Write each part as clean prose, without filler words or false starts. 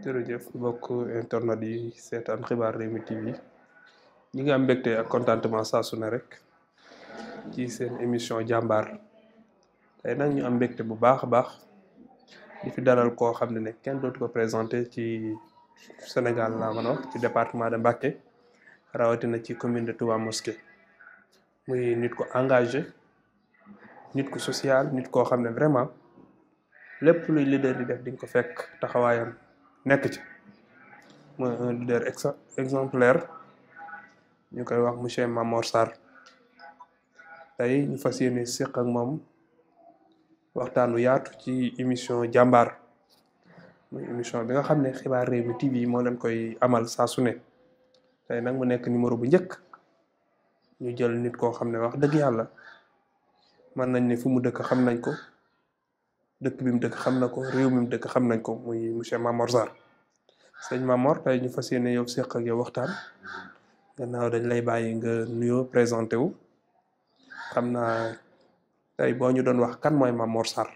jërëjëf mbokk internet yi seetaan xibaar Rewmi TV ñi nga am mbégte ak contentement saa su ne rek ci seen émission jàmbaar tey nag ñu am mbégte bu baax a baax di fi dalal koo xam ne kenn dootu ko présenté ci Sénégal laa mën a wax ci département de Mbacké rawatina ci commune de Touba Mosquée muy nit ko engagé nit ko social nit koo xam ne vraiment lépp luy leader di def di nga ko fekk taxawaayam nekk ci mooy un leader exemplaire ñu koy wax monsieur Mamor Sarr tey ñu fas yéene séq ak moom waxtaanu yaatu ci émission jàmbaar muy émission bi nga xam ne xibaar Rewmi TV moo leen koy amal saa su ne tey nag mu nekk numéro bu njëkk ñu jël nit koo xam ne wax dëgg yàlla mën nañ ne fu mu dëkk xam nañ ko dëkk bi mu dëkk xam na ko réew mi mu dëkk xam nañ ko muy monsieur Mamor Sarr sëñ Mamor tey ñu fas yéene yow séq ak yow waxtaan gannaaw dañ lay bàyyi nga nuyoo présenté wu xam naa tey boo ñu doon wax kan mooy Mamor Sarr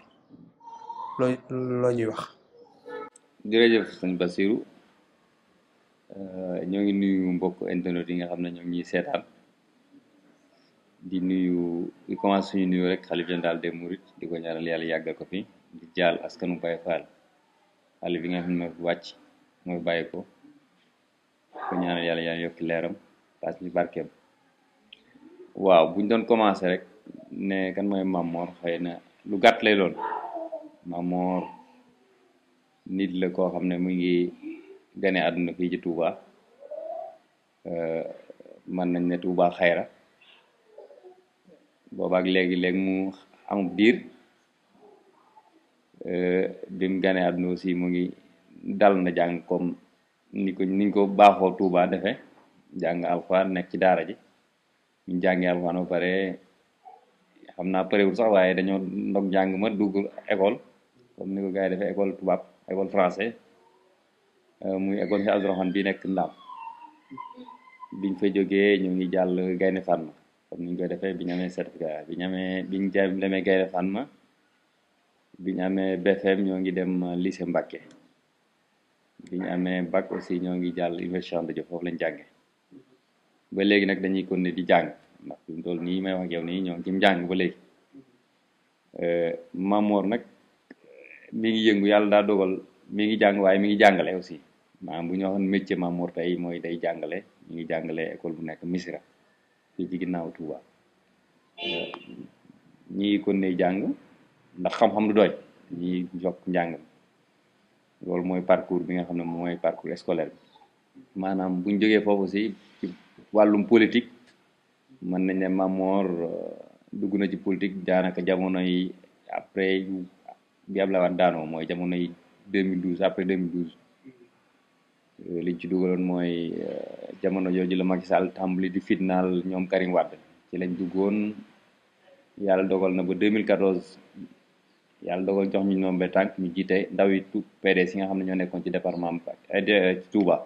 loo ñuy wax. jërëjëf sëñ Bassirou ñoo ngi nuyu mbokk internet yi nga xam ne ñoo ngi ñuy seetaan di nuyu di commencé suñu nuyu rek xalif général des Mourides di ko ñaanal yàlla yàggal ko fi di jaal askanu Baye Fall xale bi nga xam ne wàcc mooy bàyyi ko ñaanal yàlla yokki leeram paas ñu barkeem. waaw buñ doon commencé rek ne kan mooy Mamor xëy na lu gàtt lay doon. Mamor nit la koo xam ne mu ngi gane àdduna fii ci Touba mën nañ ne Touba xayra boobaak léegi mu amub diir bi mu gane àdduna aussi mu ngi dal na jàng comme niñ ko baaxoo Touba defee jàng alxuraan nekk ci daara ji ñu jàngee alxuraan ba pare xam naa parewul sax waaye dañoo ndog jàng ma dugg école comme ni ko gars yi defee école tubaab école français muy école si Abdourahmane bi nekk Ndaam biñ fa jógee ñu ngi jàll Gaynde Fatma comme ni ñu koy defee bi ñu amee certificat biñ demee Gaynde Fatma bi ñu amee BFM ñoo ngi dem lycée Mbacké bi ñu amee bac aussi ñoo ngi jàll université Cheikh Anta Diop foofu lañ jànge ba léegi nag dañuy continuer di jàng ndax fi mu toll nii may wax ak yow nii ñoo ngi ci njàng ba léegi Mamor nag mi ngi yëngu yàlla daa dogal mi ngi jàng waaye mi ngi jàngale aussi maanaam bu ñu waxoon métier Mamor tey mooy day jàngale mi ngi jàngale école bu nekk Misira fii ci ginnaaw Touba ñi continuer jàng ndax xam-xam du doy ñi jokk njàng loolu mooy parcours bi nga xam ne mooy parcours scolaire bi maanaam bu ñu jógee foofu aussi ci wàllum politique mën nañ ne Mamor dugg na ci politique daanaka jamono yi après bi Abdoulaye Wade daanoo mooy jamono yi 2012 après 2012 liñ ci dugaloon mooy jamono jooju la Macky Sall tàmbali di fitnaal ñoom Karim Wade ci lañ duggoon yàlla dogal na ba 2014 yàlla dogal jox ñu ñoom ba tànk ñu jiite ndaw yi PDS yi nga xam ne ñoo nekkoon ci département ci Touba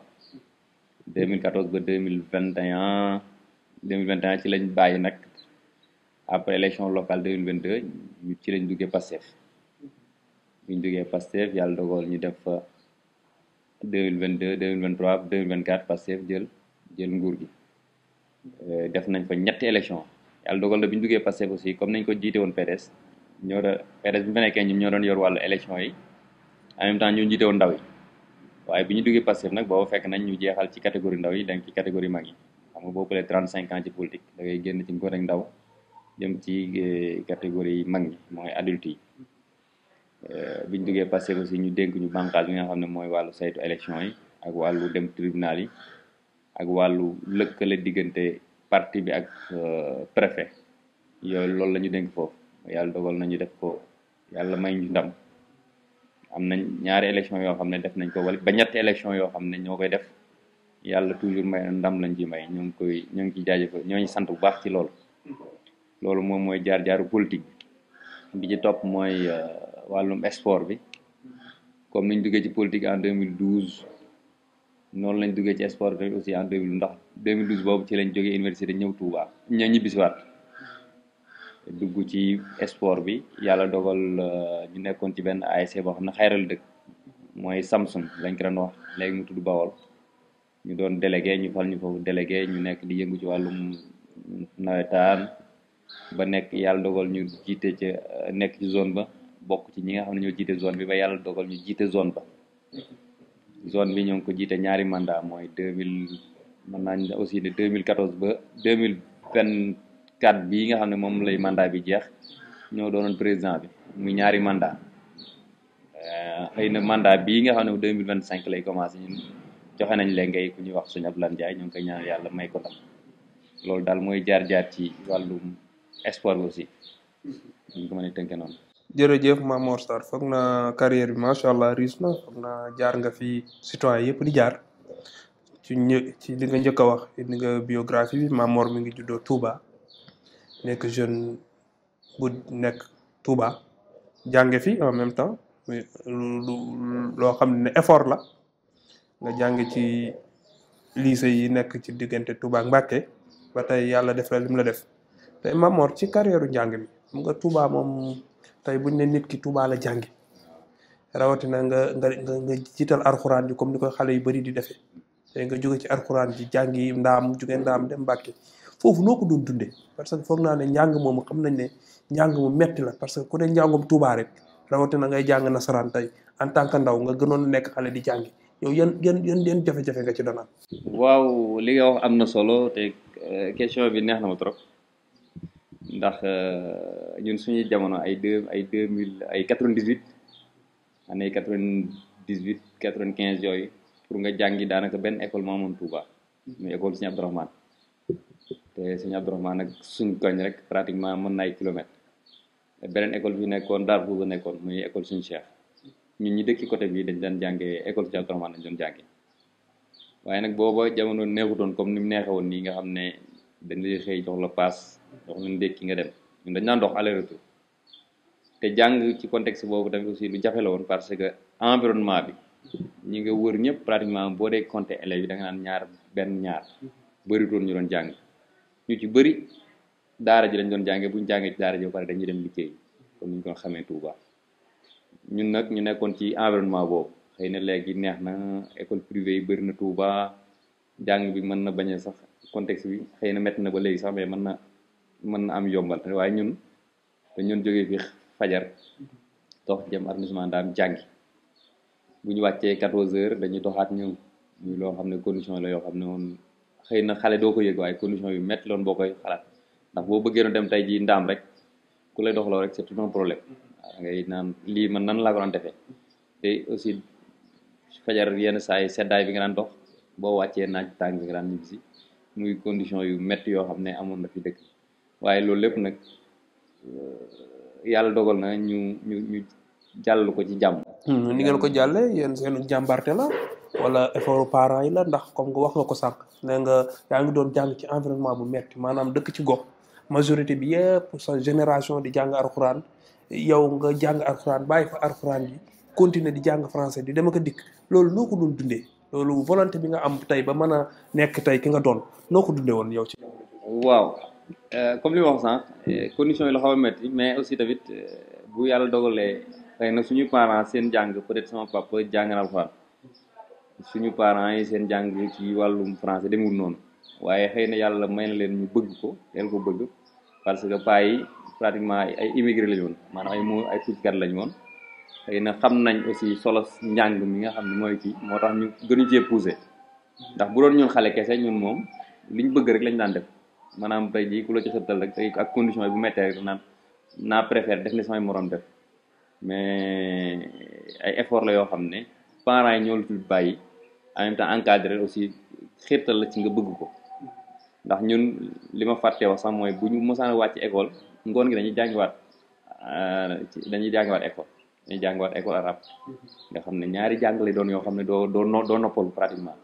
2014 ba 2021 ci lañ bàyyi nag après élection locale 2022 ñu ci lañ duggee Pastef bu ñu duggee Pastef yàlla dogal ñu def fa 2022 2023 2024 Pastef jël nguur gi def nañ fa ñetti élection yàlla dogal na bi ñu duggee Pastef aussi comme nañ ko jiite woon PDS PDS bi fa nekkee ñun ñoo doon yor wàllu élection yi en même temps ñoo jiite woon ndaw yi waaye bi ñu duggee Pastef nag booba fekk nañ ñu jeexal ci catégorie ndaw yi dem ci catégorie mag yi xam nga boo pëlee 35 ans ci politique da ngay génn ci ngóor ak ndaw jëm ci catégorie mag ñi mooy adulte yi bi ñu duggee Pastef aussi ñu dénk ñu bànqaas bi nga xam ne mooy wàllu saytu élection yi ak wàllu dem tribunal yi ak wàllu lëkkale diggante parti bi ak préfet yooyu loolu la ñu dénk foofu yàlla dogal nañu def ko yàlla may ñu ndam am nañ ñaari élection yoo xam ne def nañ ko wala ba ñetti élection yoo xam ne ñoo koy def yàlla toujours may ndam lañ ci may ñoo ngi ciy jaajëfal ñoo ngi sant bu baax ci loolu moom mooy jaar-jaaru politique bi ci topp mooy wàllum sport bi comme niñ duggee ci politique en 2012 noonu lañ duggee ci sport tamit aussi en 2000 ndax 2012 boobu ci lañ jógee université ñëw Touba ña ñibbisiwaat dugg ci sport bi yàlla dogal ñu nekkoon ci benn ASC boo xam ne xayral dëkk mooy Samsung lañ ko doon wax léegi mu tudd Bawol ñu doon délégué ñu fal ñu foofu délégué ñu nekk di yëngu ci wàllum nawetaan ba nekk yàlla dogal ñu jiite ca nekk ci zone ba bokk ci ñi nga xam ne ñoo jiite zone bi ba yàlla dogal ñu jiite zone ba zone bi ñoo ngi ko jiite ñaari mandat mooy 2000 mën naa aussi de 2014 ba 2024 bii nga xam ne moom lay mandat bi jeex ñoo doonoon président bi muy ñaari mandat xëy na mandat bii nga xam ne 2025 lay commencé ñun joxe nañ leen ngay ku ñuy wax sëñ Abdoulaye Ndiaye ñoo ngi koy ñaan yàlla may ko tam loolu daal mooy jaar-jaar ci wàllum sport bi aussi ñu ko mën a tënke noonu. jërëjëf Mamor Sarr foog na carrière bi macha allah riche na foog na jaar nga fi citoyen yëpp di jaar ci li nga njëkk a wax li nga biographie bi Mamor mi ngi juddoo Touba nekk jeune bu nekk Touba jànge fi en même temps loo xam ne effort la nga jànge ci lycée yi nekk ci diggante Touba ak Mbacké ba tey yàlla def la lim la def tey Mamor ci carrière njàng mi xam nga Touba moom tey buñ ne nit ki Touba la jàngi rawatina nga jiital alxuraan ji comme ni koy xale yu bari di defee tey nga jóge ci alxuraan ji jàngi ndaam jóge ndaam dem Mbacké foofu noo ko doon dundee parce que foog naa ne njàng moomu xam nañ ne njàng mu metti la parce que ku ne njàngum Touba rek rawatina ngay jàng nasaraan tey en tant que ndaw nga gënoon nekk xale di jàngi yow yan jafe-jafe nga ci doon am. waaw li nga wax am na solo te question bi neex na ma trop ndax ñun suñuy jamono ay 2000 ay 98 année 98 95 yooyu pour nga jàngi daanaka benn école moo amoon Touba muy école Sëñ Abdourahmane te Sëñ Abdourahmane ak suñ koñ rek pratiquement mën na ay kilomètres beneen école bi nekkoon Darou Khoudoss nekkoon muy école suñu Cheikh ñun ñi dëkk ci côté bi dañ daan jàngee école Sëñ Abdourahmane dañ doon jàngee waaye nag booba jamono neexutoon comme ni mu neexee woon nii nga xam ne dañ lay xëy jox la paas jox la ndékki nga dem ñun dañ daan dox aller retour te jàng ci contexte boobu tamit aussi lu jafe la woon parce que environnement bi ñi nga wër ñëpp pratiquement boo dee compter élèves yi da nga naan ñaar bëriwutoon ñu doon jàng ñu ci bëri daara ji lañ doon jàngee bu ñu jàngee ci daara ji ba pare dañuy dem liggéey comme ni ñu ko xamee Touba ñun nag ñu nekkoon ci environnement boobu xëy na léegi neex na école privée yi bëri na Touba jàng bi mën na bañ a sax contexte bi xëy na métti na ba léegi sax mais mën na am yombal waaye ñun dañu jógee fi fajar dox jëm arrondissement Ndaam jàngi bu ñu wàccee 14h dañuy doxaat ñëw muy loo xam ne condition la yoo xam ne woon xëy na xale doo ko yëg waaye condition yu métti loon boo koy xalaat ndax boo bëggee doon dem tey jii Ndaam rek ku lay doxloo rek c'est tout un problème waaw ngay naan lii man nan laa ko daan defee te aussi fajar yenn saa yi seddaay bi nga daan dox boo wàccee naaj tàng bi nga daan ñibbi si muy condition yu métti yoo xam ne amoon na fi dëkk waaye loolu lépp nag yàlla dogal na ñu jàll ko ci jàmm. ni ngeen ko jàllee yéen seen jàmbarte la wala effort parents yi la ndax comme nga wax nga ko sànq nee nga yaa ngi doon jàng ci environnement bu metti maanaam dëkk ci gox majorité bi yëpp sa génération di jàng alxuraan yow nga jàng alxuraan bàyyi fa alxuraan bi continuer di jàng français di dem ak a dikk loolu noo ko doon dundee loolu volonté bi nga am tey ba mën a nekk tey ki nga doon noo ko dundee woon yow ci. waaw comme li ma wax sànq conditions yi la xaw a métti mais aussi tamit bu yàlla dogalee xëy na suñu parents seen jàng peut-être sama papa jàng na alxuraan suñu parents yi seen jàng ci wàllum français demul noonu waaye xëy na yàlla may na leen ñu bëgg ko teel ko bëgg parce que paa yi pratiquement ay immigré lañu woon maanaam ay tuutkat lañu woon xëy na xam nañ aussi solo njàng mi nga xam ne mooy kii moo tax ñu gënu cee poussé ndax bu doon ñun xale kese ñun moom liñ bëgg rek lañ daan def maanaam tey jii ku la ci xëttal rek tey ak condition yi bu méttee rek naa préfère def li samay morom def mais ay effort la yoo xam ne parents yi ñoo la tudd bàyyi en même temps encadré aussi xirtal la ci nga bëgg ko ndax ñun li ma fàtte wax sax mooy bu ñu mosaan wàcc école ngoon gi dañuy jàngiwaat école arabe nga xam ne ñaari jàngale doon yoo xam ne doo noppalu pratiquement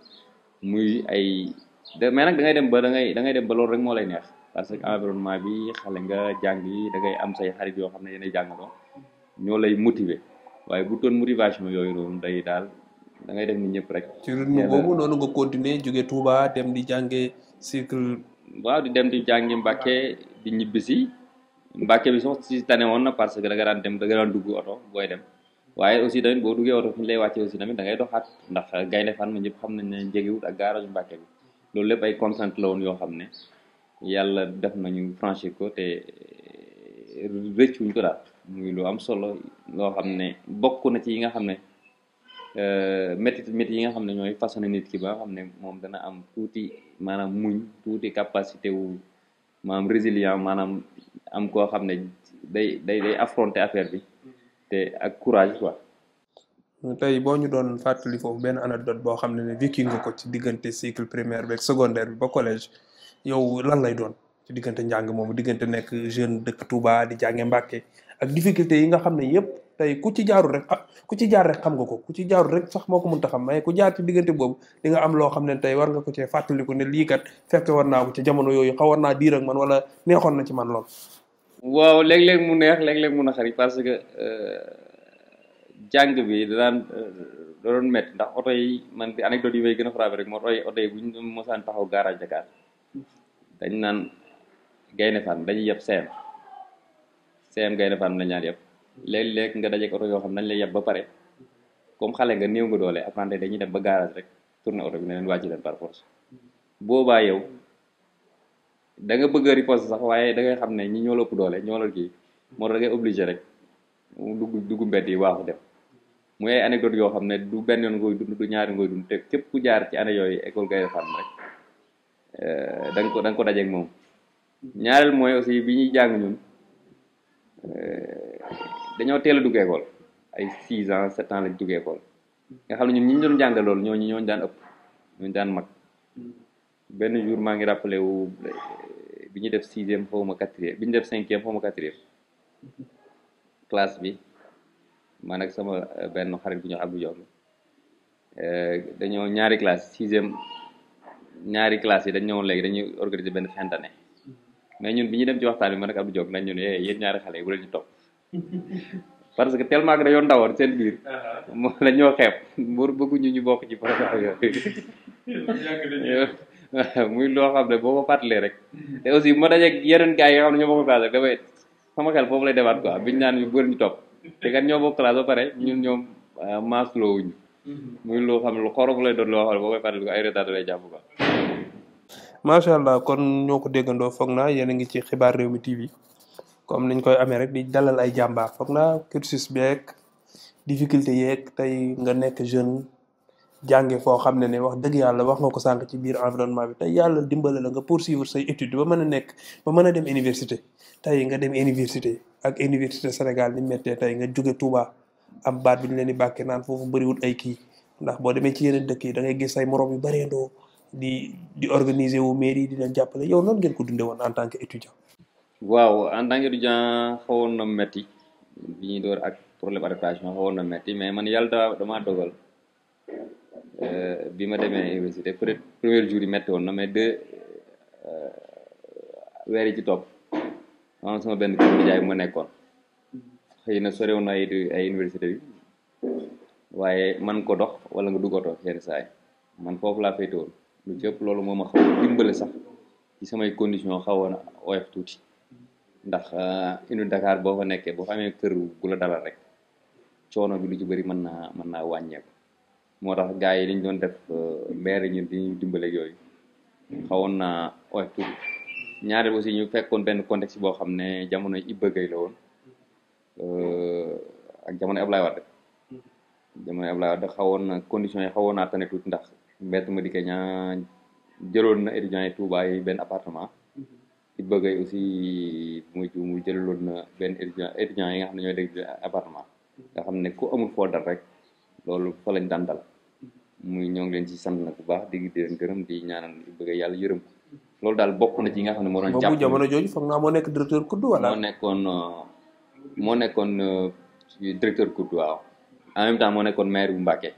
muy ay mais nag da ngay dem ba loolu rek moo lay neex parce que environnement bi xale nga jàng yi da ngay am say xarit yoo xam ne yéenay jàngandoo ñoo lay motiver waaye bu doon motivation yooyu noonu day daal da ngay def ni ñëpp rek. ci rythme boobu noonu nga continuer jóge Touba dem di jànge cycle. waaw di dem di jàngi Mbàkke di ñibbisi Mbàkke bi sax si tane woon na parce que da nga daan dem da nga daan dugg oto booy dem waaye aussi tamit boo duggee oto fi ñu lay wàcce aussi tamit da ngay doxaat ndax Gaynde Fatma ñëpp xam nañ ne jegewut ak garage Mbàkke bi loolu lépp ay contrainte la woon yoo xam ne yàlla def nañu franchir ko te rëccuñ ko daal muy lu am solo loo xam ne bokk na ci yi nga xam ne métti yi nga xam ne ñooy façonné nit ki ba nga xam ne moom dana am tuuti maanaam muñ tuuti capacité wu maanaam résilient maanaam am koo xam ne day affronter affaire bi te ak courage quoi. tey boo ñu doon fàttali foofu benn anecdote boo xam ne vécu nga ko ci diggante cycle primaire bi ak secondaire bi ba collège yow lan lay doon ci diggante njàng moomu diggante nekk jeune dëkk Touba di jànge Mbàkke ak difficulté yi nga xam ne yëpp tey ku ci jaarul rek ku ci jaar rek xam nga ko ku ci jaarul rek sax moo ko mënta xam mais ku jaar ci diggante boobu di nga am loo xam ne tey war nga ko cee fàttaliku ne lii kat fekke war naa ko ci jamono yooyu xawoon naa diir ak man wala neexoon na ci man lool. waaw léeg-léeg mu neex léeg-léeg mu naqari parce que jàng bi da doon métti ndax oto yi man di anecdote yi may gën a frappé rek moo oto yi bu ñu mosaan taxaw garage Dakar dañ naan Gaynde Fatma dañuy yeb CM Gaynde Fatma lañ ñaan yeb léeg-léeg nga dajeek oto yoo xam ne dañ lay yeb ba pare comme xale nga néew nga doole apprenti dañuy dem ba garage rek tourné oto bi ne leen wàcc leen par force boobaa yow da nga bëgg a riposte sax waaye da ngay xam ne ñi ñoo la ëpp doole ñoo la kii moo tax da ngay obligé rek dugg mbedd yi waaxu dem muy ay anecdote yoo xam ne du benn yoon ngoy dund du ñaari ngoy dund te képp ku jaar ci année yooyu école Gaynde Fatma rek da nga ko dajeeg moom. ñaareel mooy aussi bi ñuy jàng ñun dañoo teel a dugg école ay 6 ans 7 ans lañ dugg école nga xam ne ñun ñi ñu doon jàngal loolu ñooñu daan ëpp ñooñu daan mag. benn jour maa ngi rappelé wu bi ñu def 6e xaw ma 4e bi ñu def 5e xaw ma 4e classe bi man ak sama benn xarit bu ñu Abdou Diop dañoo ñaari classe 6e ñaari classe yi dañ ñëwoon léegi dañuy organiser benn fin d'année mais ñun bi ñu dem ci waxtaan bi man ak Abdou Diop dañ ñu ne yéen ñaari xale yi bu leen ñu topp parce que tellement que dañoo ndawoon seen biir moo la ñoo xeeb mbur bëgguñu ñu bokk ci programme yooyu muy loo xam ne boo ko fàttalee rek te aussi bu ma dajeeg yeneen gars yi nga xam ne ñoo bokk classe rek damay sama xel foofu lay demaat quoi biñu naan ñu bëri ñu topp te kat ñoo bokk classe ba pare ñun ñoom maasloo wuñu muy loo xam ne lu xorom lay doon loo xam ne boo koy fàttali ko ay retard lay jàpp quoi. macha allah kon ñoo ko déggandoo foog naa yéen a ngi ci xibaar Rewmi TV comme niñ koy amee rek di dalal ay jàmbaar foog naa cursus beeg difficulté yeeg tey nga nekk jeune jànge foo xam ne wax dëgg yàlla wax nga ko sànq ci biir environnement bi tey yàlla dimbale la nga poursuivre say études ba mën a dem université tey nga dem université ak université Sénégal ni méttee tey nga jóge Touba am baat bi ñu leen di bàkkee naan foofu bëriwul ay kii ndax boo demee ci yeneen dëkk yi da ngay gis say morom yu bëreendoo di organiser wu mairie di leen jàppale yow noonu ngeen ko dundee woon en tant que étudiant. waaw en tant que étudiant xawoon na métti bi ñuy door ak problème adaptation xawoon na métti mais man yàlla damaa dogal bi ma demee université peut-être premier jour yi métti woon na mais 2 weer yi ci topp maanaam sama benn kër nijaay bu ma nekkoon xëy na sore woon na ay université bi waaye man ko dox wala nga dugg oto yenn saa yi man foofu laa féete woon lu ci ëpp loolu moo ma xaw a dimbale sax ci samay condition xawoon a oyof tuuti ndax inu Dakar boo fa nekkee boo fa amee kër gu la dalal rek coono bi lu ci bëri mën naa wàññeeku moo tax gars yi dañ doon def maire ñun di ñu dimbale yooyu xawoon naa oyof tuuti ñaareel aussi ñu fekkoon benn contexte boo xam ne jamono Iba Gueye la woon ak jamono Ablaye Wade xawoon na conditions yi xawoon naa tane tuuti ndax mbett ma dikkee ñaa jëloon na étudiants yi Touba yi benn appartement Iba Gueye aussi muy mu jëloon na benn étudiants yi nga xam ne ñooy dégg appartement nga xam ne ku amul foo dal rek loolu fa lañ daan dal muy ñoo ngi leen ci sant nag bu baax di leen gërëm di ñaanal Iba Gueye yàlla yërëm ko loolu daal bokk na ci nga xam ne moo doon jàpp boobu jamono jooju foog naa moo nekk directeur COUD wala moo nekkoon directeur COUD waaw en même temps moo nekkoon maire bu Mbacké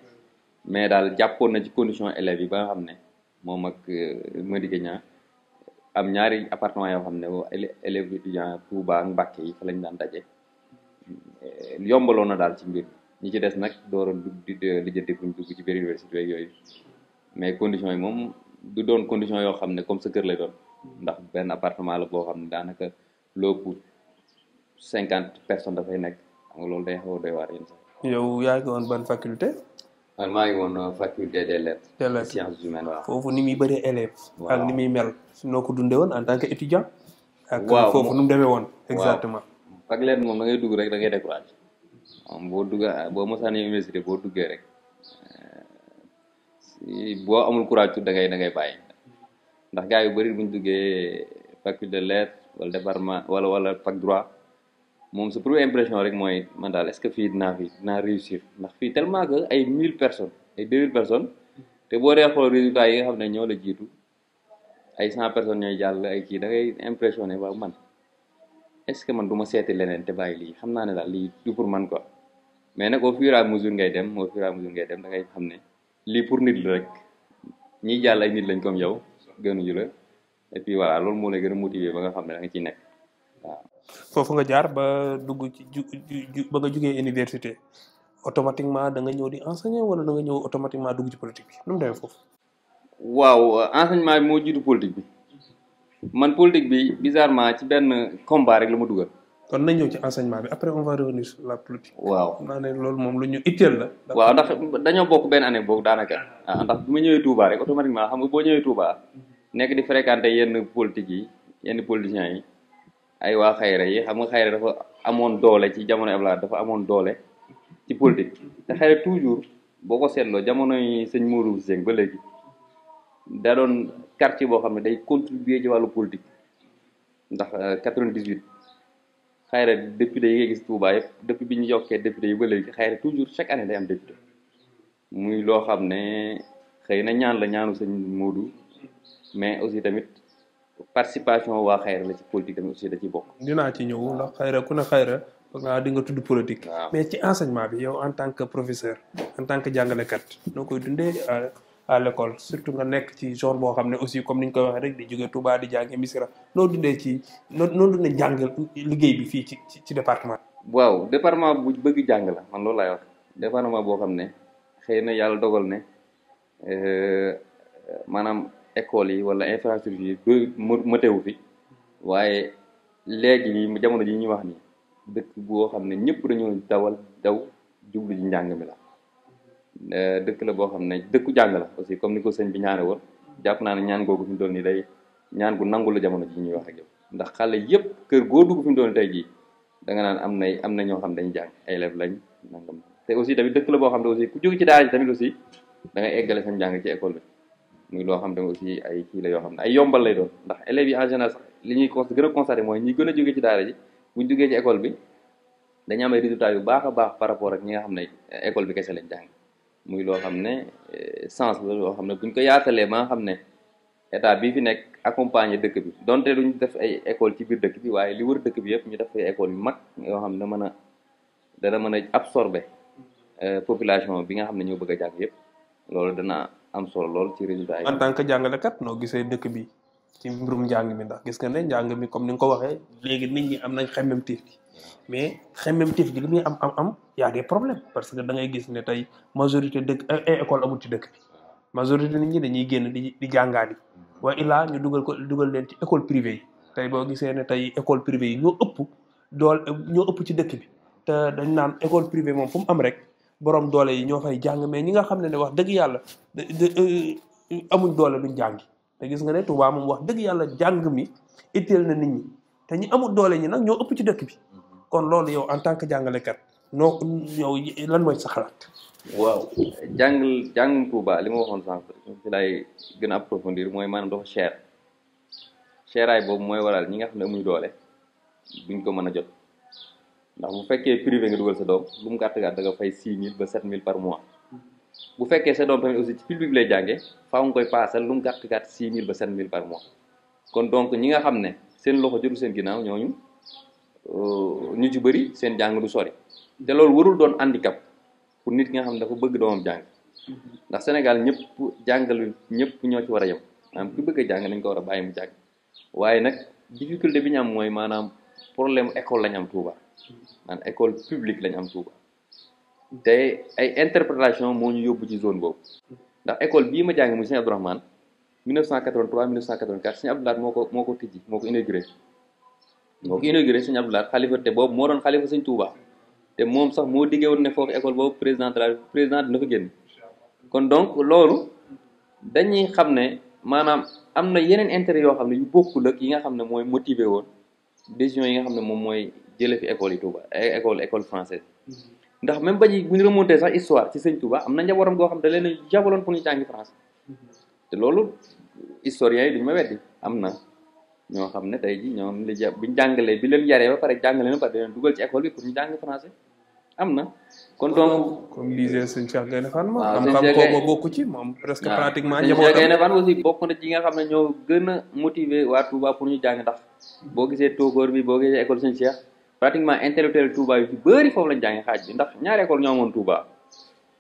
mais daal jàppoon na ci condition élèves yi ba nga xam ne moom ak Madické Niang am ñaari appartement yoo xam ne élèves étudiants Touba ak Mbacké yi fa lañ daan daje yombaloon na daal ci mbir ñi ci des nag door a di lijjanti buñ dugg ci biir université yooyu mais conditions yi moom du doon condition yoo xam ne comme sa kër lay doon ndax benn appartement la boo xam ne daanaka loo pour 50 personnes dafay nekk xam nga loolu day xaw a doy waar yéen sax. yow yaa ngi woon ban faculté. man maa ngi woon faculté des lettres. des lettres sciences humaines waaw. foofu ni muy bëree élèves. waaw ak ni muy mel noo ko dundee woon en tant que étudiant. ak waaw foofu nu mu demee woon. exactement fac lettres moom da ngay dugg rek da ngay découragé moom boo duggee boo mosaanee université boo duggee rek boo amul courage tout da ngay bàyyi ndax gars yu bëri bu ñu duggee faculté de lettres wala département wala fac droit moom sa première impression rek mooy man daal est-ce que fii dinaa réussir ndax fii tellement que ay 1000 personnes ay 2000 personnes te boo dee xool résultats yi nga xam ne ñoo la jiitu ay 100 personnes ñooy jàll ay kii da ngay impressionné waaw man est-ce que man du ma seeti leneen te bàyyi lii xam naa ne daal lii du pour man quoi mais nag au fur et à mesure ngay dem da ngay xam ne lii pour nit la rek ñiy jàll ay nit lañ comme yow gënuñu la et puis voilà loolu moo lay gën a motiver ba nga xam ne da nga ciy nekk waaw. foofu nga jaar ba dugg ci ba nga jugee université automatiquement da nga ñëw di enseigner wala da nga ñëw automatiquement dugg ci politique bi nu mu demee foofu. waaw enseignement bi moo jiitu politique bi man politique bi bizarrement ci benn combat rek la ma dugal. kon nañ ñëw ci enseignement bi après on va revenir sur la politique. waaw naa ne loolu moom lu ñu itteel la. waaw ndax dañoo bokk benn année boobu daanaka. ndax bu ma ñëwee Touba rek automatiquement xam nga boo ñëwee Touba nekk di fréquenter yenn politique yi yenn politiciens yi ay waa xayra yi xam nga xayra dafa amoon doole ci jamono Abdoulaye dafa amoon doole ci politique te xayra toujours boo ko seetloo jamonoy sëñ Mourou Seng ba léegi da doon quartier boo xam ne day contribuer ci wàllu politique ndax 98. xayra député yi nga gis Touba yëpp depuis bi ñu yokkee député yi ba léegi xayra toujours chaque année day am député muy loo xam ne xëy na ñaan la ñaanu sëñ Modou mais aussi tamit participation waa xayra la ci politique tamit aussi da ciy bokk. dinaa ci ñëw ndax xayra ku ne xayra nga di nga tudd politique. mais ci enseignement bi yow en tant que professeur en tant que jàngalekat noo koy dundee à l'école surtout nga nekk ci zone boo xam ne aussi comme ni ñu koy waxee rek di jóge Touba di jàngi Missirah noo dundee ci noo dundee jàng liggéey bi fii ci département. waaw département bu bëgg jàng la man loolu laay wax département boo xam ne xëy na yàlla dogal ne maanaam école yi wala infrastructure yi doy matewu fi waaye léegi nii jamono ji ñuy wax nii dëkk boo xam ne ñëpp dañoo daw jublu ji njàng mi la. dëkk la boo xam ne dëkku jàng la aussi comme ni ko sëñ bi ñaane woon jàpp naa ne ñaan googu fi mu doon nii day ñaan gu nangu la jamono ji ñuy wax ak yow ndax xale yëpp kër goo dugg fi mu doon tey jii da nga naan am na ñoo xam dañuy jàng ay élèves lañ nangam te aussi tamit dëkk la boo xam ne aussi ku jóge ci daara ji tamit aussi da ngay eggale sam jàng ci école bi muy loo xam ne aussi ay kii la yoo xam ne ay yombal lay doon ndax élèves yi en général sax li ñuy gën a constaté mooy ñi gën a jóge ci daara ji buñ jógee ci école bi dañu am ay résultats yu baax a baax par rapport ak ñi nga xam ne école bi kese lañ jàng muy loo xam ne sens la loo xam ne buñ ko yaatalee ba nga xam ne état bii fi nekk accompagner dëkk bi donte duñ def ay école ci biir dëkk bi waaye li wër dëkk bi yëpp ñu def ay école yu mag yoo xam ne dana mën a absorber population bi nga xam ne ñoo bëgg a jàng yëpp loolu dana am solo lool ci résultat yi. en tant que jàngalekat noo gisee dëkk bi ci mbirum njàng mi ndax gis nga ne njàng mi comme ni nga ko waxee léegi nit ñi am nañ xemmemteef gi mais xemmemteef gi li muy am y a des problèmes parce que da ngay gis ne tey majorité dëkk école amul ci dëkk bi majorité nit ñi dañuy génn di jàngaani wa illaa ñu dugal leen ci école privée yi tey boo gisee ne tey école privée yi ñoo ëpp ci dëkk bi te dañ naan école privée moom fu mu am rek borom doole yi ñoo fay jàng mais ñi nga xam ne wax dëgg yàlla amuñ doole duñ jàngi te gis nga ne Touba moom wax dëgg yàlla jàng mi itteel na nit ñi te ñi amul doole ñi nag ñoo ëpp ci dëkk bi kon loolu yow en tant que jàngalekat yow lan mooy sa xalaat. waaw jàngum Touba li ma waxoon sànq fi lay gën a approfondir mooy maanaam dafa cheraay boobu mooy waral ñi nga xam ne amuñ doole duñ ko mën a jot ndax bu fekkee privé nga dugal sa doom lu mu gàtt da nga fay 6000 ba 7000 par mois bu fekkee sa doom tamit aussi ci public lay jàngee faaw nga koy paasal lu mu gàtt 6000 ba 7000 par mois kon donc ñi nga xam ne seen loxo jotul seen ginnaaw ñooñu ñu ci bëri seen jàng du sori te loolu warul doon handicap pour nit ki nga xam ne dafa bëgg doomam jàng ndax Sénégal ñëpp ñoo ci war a yem maanaam ku bëgg a jàng nañ ko war a bàyyi mu jàng waaye nag difficulté bi ñu am mooy maanaam problème école lañ am Touba maanaam école publique lañ am Touba te ay interprétation moo ñu yóbbu ci zone boobu ndax école bii ma jàng muy Sëñ Abdourahmane 1983 1984 Sëñ Abdou Lahad moo ko tijji moo ko inauguré Sëñ Abdou Lahad xalifa te boobu moo doon xalifa Sëñ Touba te moom sax moo diggee woon ne foofu école boobu président dina fa génn kon donc loolu dañuy xam ne maanaam am na yeneen intérêt yoo xam ne yu bokkul ak yi nga xam ne mooy motivé woon décision yi nga xam ne moom mooy jële fi école yi Touba école française ndax même ba bu ñu remonté sax histoire ci Sëñ Touba am na njabootam goo xam ne da leen a jabaloon pour ñu jàngi France te loolu historiens yi duñu ma weddi am na ñoo xam ne tey ji ñoom biñ jàngalee bi leen yaree ba pare jàngale na pare da leen dugal ci école bi pour ñu jàng français am na kon donc comme lycée Sëñ Cheikh Gaïndé Fatma waaw xam-xam kooku bokku ci moom presque pratiquement Sëñ Cheikh Gaïndé Fatma aussi bokk na ci nga xam ne ñoo gën a motiver waa Touba pour ñu jàng ndax boo gisee tóokóor bi boo gisee école Sëñ Cheikh pratiquement intellectuel Touba yu ci bëri foofu lañ jàngi xaaj bi ndax ñaari école ñoo amoon Touba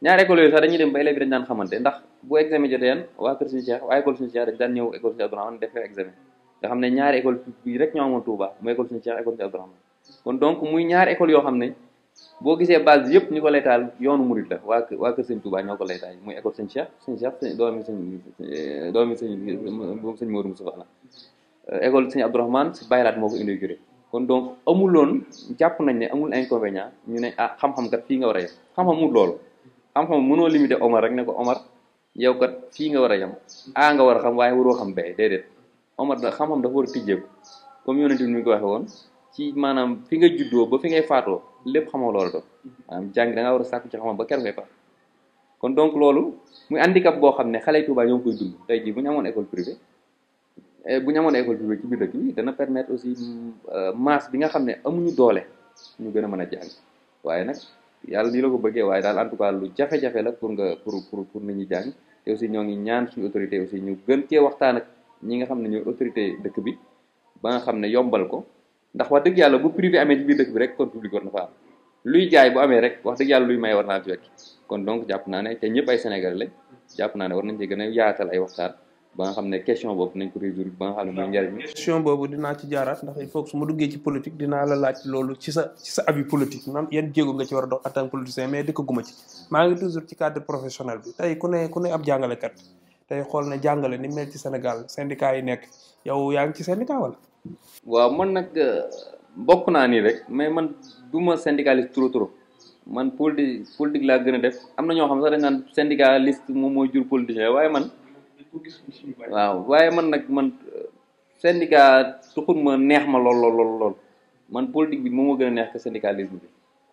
ñaari école yooyu sax dañuy dem ba élèves yi dañ daan xamante ndax bu examen jotee waa kër Sëñ Cheikh waa école Sëñ Cheikh dañ daan ñëw école Sëñ Abdourahmane def examen nga xam ne ñaari école bi rek ñoo amoon Touba muy école Sëñ Cheikh école Sëñ Abdourahmane kon donc muy ñaari école yoo xam ne boo gisee base bi yëpp ñu ko laytaal yoonu murid la waa kër Sëñ Touba ñoo ko laytaal muy école Sëñ Cheikh doomi sëñ Modou Moustapha la école Sëñ Abdourahmane si Baylaat moo ko inauguré kon donc amuloon jàpp nañ ne amul inconvénient ñu ne xam-xam kat fii nga war a yem xam-xam amul loolu xam-xam mënoo limité Omar rek ne ko Omar yow kat fii nga war a yem nga war a xam waaye waroo xam bee déedéet Omar da xam-xam dafa war a tijjeeku comme yonent bi mi ko waxe woon ci maanaam fi nga juddoo ba fi ngay faatoo lépp xamoo loolu doon maanaam jàng da nga war a sàkku ci xam-xam ba ker ngay faat kon donc loolu muy handicap boo xam ne xale Touba ñoo ngi koy dund tey jii bu ñu amoon école privée ci biir dëkk bi dana permettre aussi masse bi nga xam ne amuñu doole ñu gën a mën a jàng waaye nag yàlla nii la ko bëggee waaye daal en tout cas lu jafe-jafe la pour nit ñi jàng te aussi ñoo ngi ñaan suñu autorité aussi ñu gën cee waxtaan ak ñi nga xam ne ñooy autorité dëkk bi ba nga xam ne yombal ko ndax wax dëgg yàlla bu privé amee ci biir dëkk bi rek kon public war na fa am luy jaay bu amee rek wax dëgg yàlla luy may war naa fi fekk kon donc jàpp naa ne te ñëpp ay Sénégalais lañ jàpp naa ne war nañ ci gën a yaatal ay waxtaan ba nga xam ne question boobu nañ ko résoudre ba nga xam ne mooy njariñ question boobu dinaa ci jaaraat ndax il faut que su ma duggee ci politique dinaa la laaj loolu ci sa avis politique nan yan jéego nga ci war a dox en tant que politicien mais dikkaguma ci maa ngi toujours ci cadre professionnel bi tey ku ne ab jàngalekat tey xool na jàngale ni mel ci Sénégal syndicat yi nekk yow yaa ngi ci syndicat wala waaw man nag bokk naa nii rek mais man du ma syndicaliste trop man politique laa gën a def am na ñoo xam sax dañ naan syndicaliste moom mooy jur politicien waaye man waaye man syndicat tuxul ma neex ma lool man politique bi moom moo gën a neex que syndicalisme bi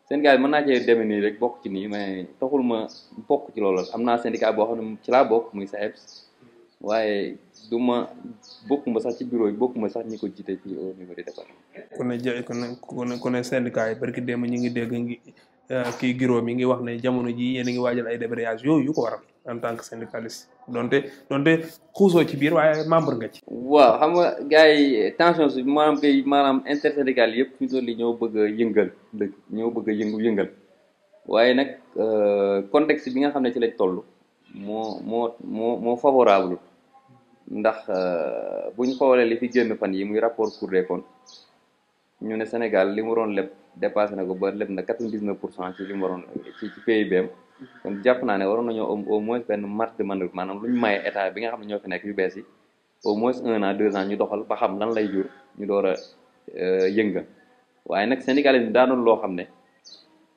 syndicat bi mën naa cee demee nii rek bokk ci nii mais taxul ma bokk ci loolu am naa syndicat boo xam ne ci laa bokk muy SAEPS waaye du ma bokkuma sax ci bureau yi bokkuma sax ñi ko jiite ci au niveau du département. ku ne syndicat yi barki démb ñu ngi dégg kii Giro mi ngi wax ne jamono ji yéen a ngi waajal ay débrayage yooyu yu ko waral en tant que syndicaliste donte xuusoo ci biir waaye membre nga ci. waaw xam nga gars yi tension si maanaam intersyndical yëpp fi mu toll nii ñoo bëgg a yëngal ñoo bëgg a yëngal waaye nag contexte bi nga xam ne ci lañ toll moo favorable ndax buñ xoolee li fi génn fan yi muy rapport Cour des comptes ñu ne Sénégal li mu doon leb dépassé na ko ba leb na 99% ci li mu waroon ci PIB kon jàpp naa ne waroon nañoo au moins benn marge de manœuvre maanaam lu ñu maye état bi nga xam ne ñoo fi nekk yu bees yi au moins 1 an 2 ans ñu doxal ba xam lan lay jur ñu door a yënga waaye nag syndicalisme daa doon loo xam ne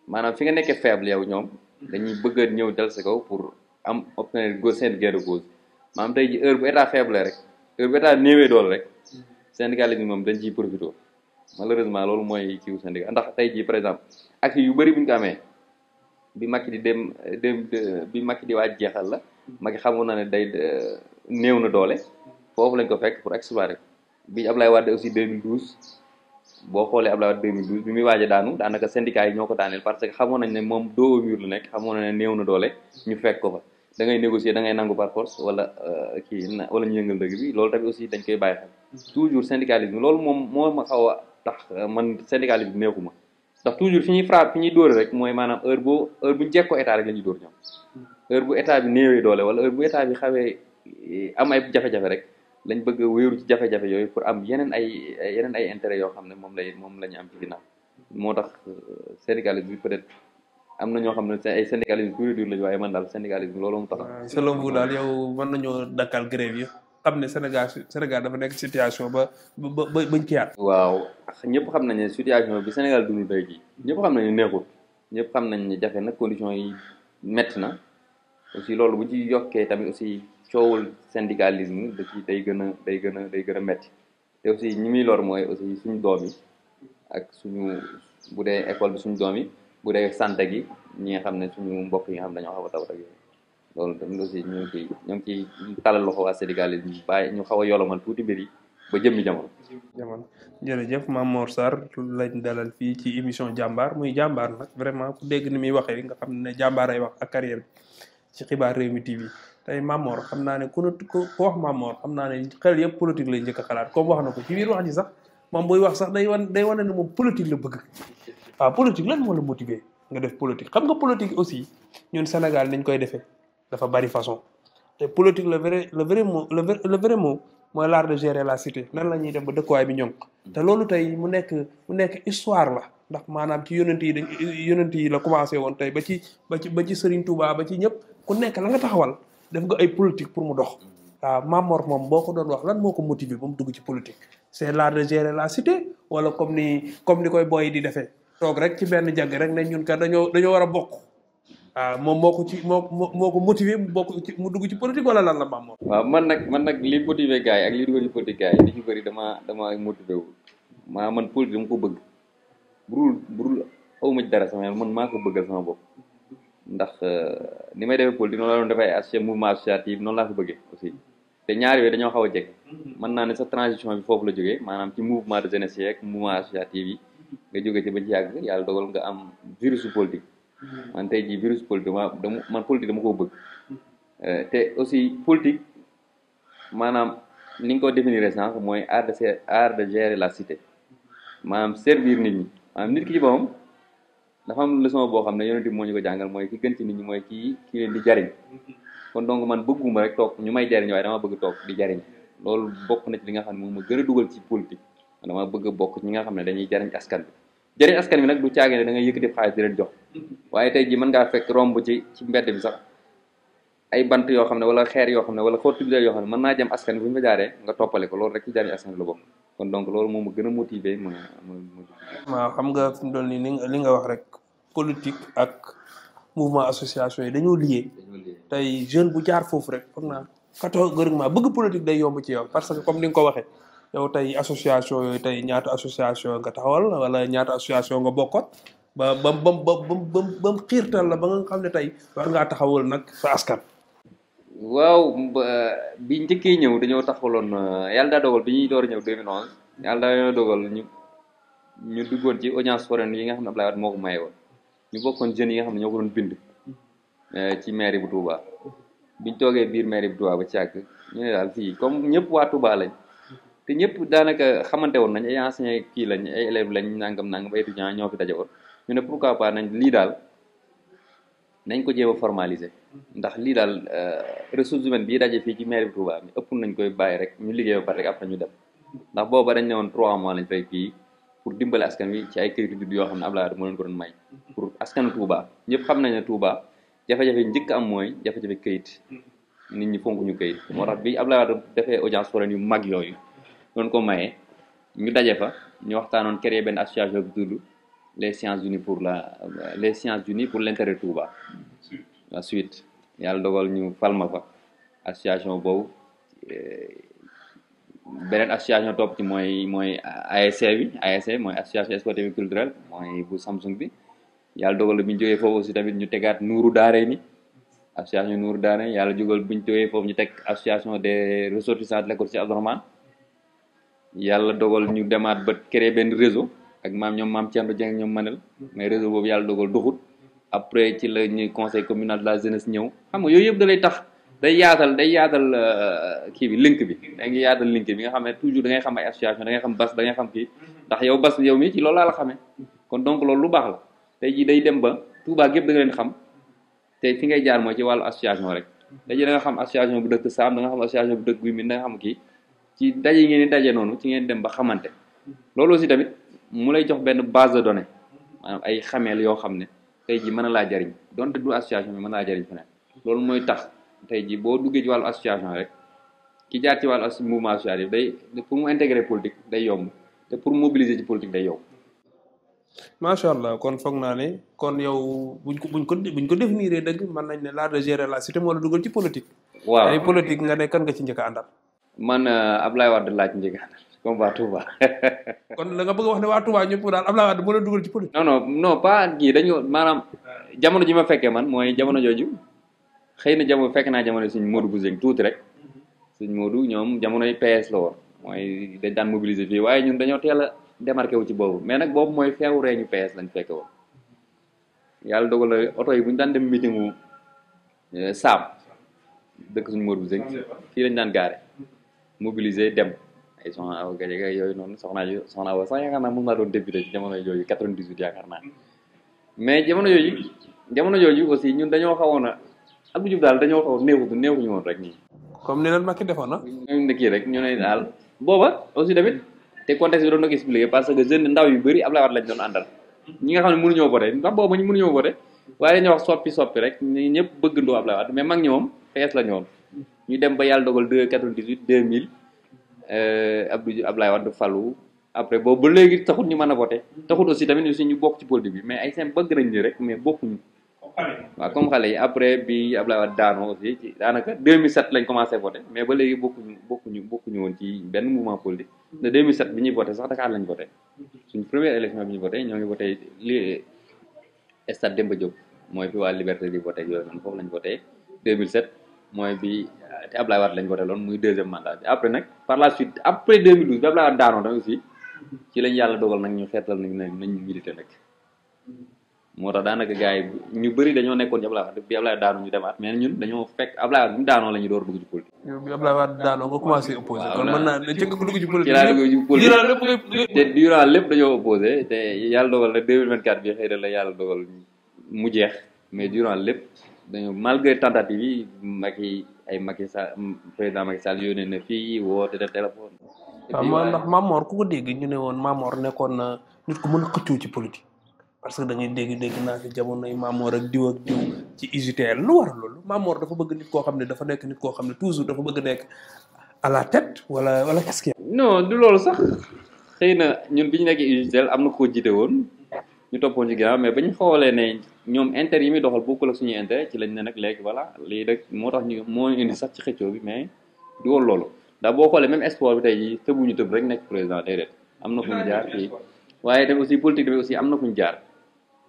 maanaam fi nga nekkee faible yow ñoom dañuy bëgg a ñëw dal sa kaw pour am obtenir seen gain de cause maanaam tey ji heure bu état faible rek heure bu état néewee doole rek syndicalisme moom dañ ciy profité malheureusement loolu mooy kiiwu syndicat ndax tey jii par exemple ak yu bëri bu ñu ko amee bi Macky di bi Macky di waaj jeexal la Macky xamoon na ne day néew na doole foofu lañ ko fekk pour exploiter bi Ablaye Wade aussi 2012 boo xoolee Ablaye Wade 2012 bi muy waaj a daanu daanaka syndicat yi ñoo ko daaneel parce que xamoon nañ ne moom dos au mur la nekk xamoon na ne néew na doole ñu fekk ko fa da ngay négocier da ngay nangu par force wala wala ñu yëngal dëgg bi loolu tamit aussi dañ koy bàyyi xel toujours syndicalisme loolu moom moo ma xaw a tax man syndicalisme bi neexuma ndax toujours fi ñuy frappe fi ñuy dóore rek mooy maanaam heure bu ñu jekkoo état rek la ñuy dóor ñoom heure bu état bi néewee doole wala heure bu état bi xawee am ay jafe-jafe rek lañ bëgg a wéeru ci jafe-jafe yooyu pour am yeneen ay intérêt yoo xam ne moom la ñu am ci ginnaaw moo tax syndicalisme bi peut-être am na ñoo xam ne ay syndicalisme pur et dur lañu waaye man daal syndicalisme loolu mu tax. selon vous daal yow mën nañoo dakkal grève yi xam ne Sénégal dafa nekk situation ba bañ kiyaat. waaw ñëpp xam nañ ne situation bi Sénégal dund tey jii ñëpp xam nañ ne neexut ñëpp xam nañ ne jafe na conditions yi métti na aussi loolu bu ci yokkee tamit aussi coowul syndicalisme da ci day gën a métti te aussi ñi muy lor mooy aussi suñu doom yi ak suñu bu dee école bi suñu doom yi bu dee santé gi ñi nga xam ne suñu mbokk yi nga xam ne dañoo xaw a tawat ak yooyu loolu tamit aussi ñoo ngi ciy talal loxo waa syndicalisme bàyyi ñu xaw a yolomal tuuti mbir yi ba jëmmi jamono. jërëjëf Mame Mor Sarr lañ dalal fii ci émission jàmbaar muy jàmbaar nag vraiment ku dégg ni muy waxee nga xam ne jàmbaar ay wax ak carrière bi ci xibaar Rewmi TV tey Mame Mor xam naa ne ku wax Mame Mor xam naa ne xel yëpp politique lay njëkk a xalaat comme wax na ko ci biir wax ji sax moom buy wax sax day wane ne moom politique la bëgg waaw politique lan moo la motiver nga def politique xam nga politique aussi ñun Sénégal niñ koy defee dafa bari façon te politique le vrai mot mooy l'art de gérer la cité nan la ñuy dem ba dëkkuwaay bi ñoŋ te loolu tey mu nekk histoire la ndax maanaam ci yonent yi la commencé woon tey ba ci Serigne Touba ba ci ñëpp ku nekk la nga taxawal def nga ay politique pour mu dox waaw Mame Mor moom boo ko doon wax lan moo ko motiver ba mu dugg ci politique c'est l'art de gérer la cité wala comme ni koy boy di defee toog rek ci benn jàgg rek ne ñun kat dañoo war a bokk waaw moom moo ko motiver mu dugg ci politique wala lan la Mame Mor. waaw man nag li motiver gars yi ak li dugg ci politique gars yi li ci bëri dama motivé wu man politique dama ko bëgg burul awma ci dara sama man maa ko bëggal sama bopp ndax ni may defee politique noonu la doon defee mouvement associatif noonu laa ko bëggee aussi te ñaari yooyu dañoo xaw a jeg mën naa ne sa transition bi foofu la jógee maanaam ci mouvement de jeunesse yeeg mouvement associatif yi nga jógee ci ba ci yàgg yàlla dogal nga am virus politique man tey jii virus politique man politique dama koo bëgg te aussi politique maanaam ni nga ko définir sànq mooy art de gérer la cité maanaam servir nit ñi maanaam nit ki ci boppam dafa am leçon boo xam ne yonent bi moo ñu ko jàngal mooy ki gën ci nit ñi mooy ki leen di jariñ kon donc man bëgguma rek toog ñu may jariñ waaye dama bëgg toog di jariñ loolu bokk na ci li nga xam ne moom ma gën a dugal ci politique dama bëgg bokk ñi nga xam ne dañuy jariñ askan bi jariñ askan bi nag du caagee ne da ngay yëkkati xaalis di leen jox waaye tey jii mën ngaa fekk romb ci mbedd bi sax ay bant yoo xam ne wala xeer yoo xam ne wala xottu bi yoo xam ne mën naa jëm askan bi bu ñu fa jaaree nga toppale ko loolu rek ci jariñ askan bi la bokk kon donc loolu moom ma gën a motiver waaw xam nga fi mu doon nii li nga wax rek politique ak mouvement association yi dañoo lié tey jeune bu jaar foofu rek foog naa catégoriquement bëgg politique day yomb ci yow parce que comme ni nga ko waxee yow tey association yooyu tey ñaata association nga taxawal wala ñaata association nga bokkoon ba mu xiirtal la ba nga xam ne tey war ngaa taxawal nag sa askan. waaw bi njëkkee ñëw dañoo taxawaloon yàlla daa dogal bi ñuy door a ñëw 2011 yàlla daa dogal ñu duggoon ci audience foraine yi nga xam ne Abdoulaye Wade moo ko maye woon ñu bokkoon jeunes yi nga xam ne ñoo ko doon bind ci mairie bu Touba biñ toogee biir mairie bu Touba ba ci àgg ñu ne daal fii comme ñëpp waa Touba lañ te ñëpp daanaka xamante woon nañ ay enseignants kii lañ ay élèves lañ nangam ay étudiants ñoo fi daje woon ñu ne pourquoi pas lii daal nañ ko jéem a formaliser ndax lii daal ressources humaines bii daje fii ci mairie bu Touba mi ëpp nañ koy bàyyi rek ñu liggéey ba pare rek après ñu dem ndax booba dañ ne woon 3 mois lañ fay kii pour dimbale askan wi ci ay kayitu judd yoo xam ne Abdoulaye Wade moo leen ko doon may pour askanu Touba ñëpp xam nañ ne Touba jafe-jafe njëkk am mooy jafe-jafe kayit nit ñi fonk ñu kayit moo tax bi Abdoulaye Wade defee audience foraine yu mag yooyu doon ko mayee ñu daje fa ñu waxtaanoon créer benn association bu tudd les sciences unies pour l'intérêt Touba la suite yàlla dogal ñu falma fa association boobu beneen association topp ci mooy ASC mooy association sportive et culturelle mooy bu Samsung bi yàlla dogal bi ñu jógee foofu aussi tamit ñu tegaat Nuuru Daarayni association Nuuru Daarayni yàlla jógal bu ñu jógee foofu ñu teg association des ressortissants de l'école Cheikh Abdourahmane yàlla dogal ñu demaat ba créer benn réseau ak ñoom maam Thierno Dieng ñoom manel mais réseau boobu yàlla dogal duxut après ci la ñuy conseil communal de la jeunesse ñëw xam nga yooyu yëpp da lay tax day yaatal kii bi link bi da ngay yaatal link bi nga xam ne toujours da ngay xam ay association da ngay xam bas da ngay xam kii ndax yow bas yow mi ci loolu laa la xamee kon donc loolu lu baax la tey jii day dem ba Touba gépp da nga leen xam te fi ngay jaar mooy ci wàllu association rek tey jii da nga xam association bu dëkk Saam da nga xam association bu dëkk Guy Mbind da nga xam kii ci daje yi ngeen di daje noonu ci ngeen dem ba xamante loolu aussi tamit mu lay jox benn base de données maanaam ay xameel yoo xam ne tey ji mën na laa jariñ donte du association bi mën na laa jariñ feneen loolu mooy tax tey ji boo duggee ci wàllu association rek ki jaar ci wàllu mouvement associatif day pour mu intégrer politique day yomb te pour mobiliser ci politique day yomb. macha allah kon foog naa ne kon yow buñ ko définir dëgg mën nañ ne l'art de gérer la cité moo la dugal ci politique. waaw ay politique nga ne kan nga ci njëkk a àndal. man Ablaye Wade laaj njëkk a àndal comme waa Touba. kon da nga bëgg a wax ne waa Touba ñëpp daal Ablaye Wade moo la dugal ci politique. non pas kii dañu maanaam jamono ji ma fekkee man mooy jamono jooju xëy na jamono fekk naa jamono suñ Modou Bousseng tuuti rek suñ Modou ñoom jamonoy PS la woon mooy dañ daan mobiliser fii waaye ñun dañoo teel a démarqué wu ci boobu mais nag boobu mooy feewu reeñu PS lañ fekke woon yàlla dogal la oto yi bu ñu daan dem meetingu saam dëkk suñu Modou Bousseng fii lañ daan gaare mobiliser dem ay soxna aw gaje yooyu noonu soxna awa sax yaakaar naa mën naa doon député ci jamono yooyu 98 yaakaar naa mais jamono yooyu aussi ñun dañoo xawoon a Abdou Diouf daal dañoo xaw néewuñu woon rek nii comme ni leen Macky defoon na ñu ne kii rek ñu ne daal booba aussi tamit te contexte bi doon na ko expliquer parce que jeune ndaw yu bëri Ablaye Wade lañ doon àndal ñi nga xam ne mënuñoo voté ndax booba ñu mënuñoo voté waaye dañuy wax soppi rek ñi ñëpp bëggandoo Ablaye Wade mais mag ñi moom PS la ñoon ñu dem ba yàlla dogal 98 2000 Ablaye Wade falu après boobu ba léegi taxut ñu mën a voté taxut aussi tamit aussi ñu bokk ci politique bi mais ay seen bëgg nañ ni rek mais bokkuñu waaw comme xale yi après bi Ablaye Wade daanoo aussi ci daanaka 2007 lañ commencé voté mais ba léegi bokkuñu woon ci benn mouvement politique de 2007 bi ñuy voté sax Dakar lañ voté suñ première élection bi ñu voté ñoo ngi voté li stade Demba Diop mooy fi waa Liberté di voté yooyu noonu foofu lañ voté 2007 mooy bi te Ablaye Wade lañ voté loon muy deuxième mandat bi après nag par la suite après 2012 bi Ablaye Wade daanoo tamit aussi ci lañ yàlla dogal nag ñu xeetal nañ milité nag moo tax daanaka gars yi ñu bëri dañoo nekkoon ci Ablaye Wade bi Ablaye daanu ñu demaat mais ñun dañoo fekk Ablaye Wade bi mu daanoo la ñu door dugg ci politique. yow bi Ablaye Wade daanoo nga commencé opposé. waaw kon mën naa ne njëkk nga dugg ci politique. ci laa dugg ci politique te durant lépp dañoo opposé te yàlla dogal na 2024 bi xëy na la yàlla dogal mu jeex mais durant lépp dañoo malgré tentative yi Macky Sall président Macky Sall yónnee na fii woote de téléphone. waaw ndax Mamor ku ko dégg ñu ne woon Mamor nekkoon na nit ku mën a xëccoo ci politique. parce que da ngay dégg naa fi jamonoy Mamor ak diw ci UGTL lu war loolu Mamor dafa bëgg nit koo xam ne dafa nekk nit koo xam ne toujours dafa bëgg nekk à la tête wala qu'est-ce qu'il y a. non du loolu sax xëy na ñun bi ñu nekkee UGTL am na koo jiite woon ñu toppoon ci ginnaaw mais ba ñu xoolee ne ñoom intérêt yi muy doxal bokkul ak suñuy intérêt ci lañ ne nag léegi voilà lii rek moo tax moo indi sax ci xëccoo bi mais du woon loolu ndax boo xoolee même sport bi tey jii tëbuñu tëb rek nekk président déedéet am na fu ñu jaar kii waaye tamit aussi politique bi aussi am na fu ñu jaar.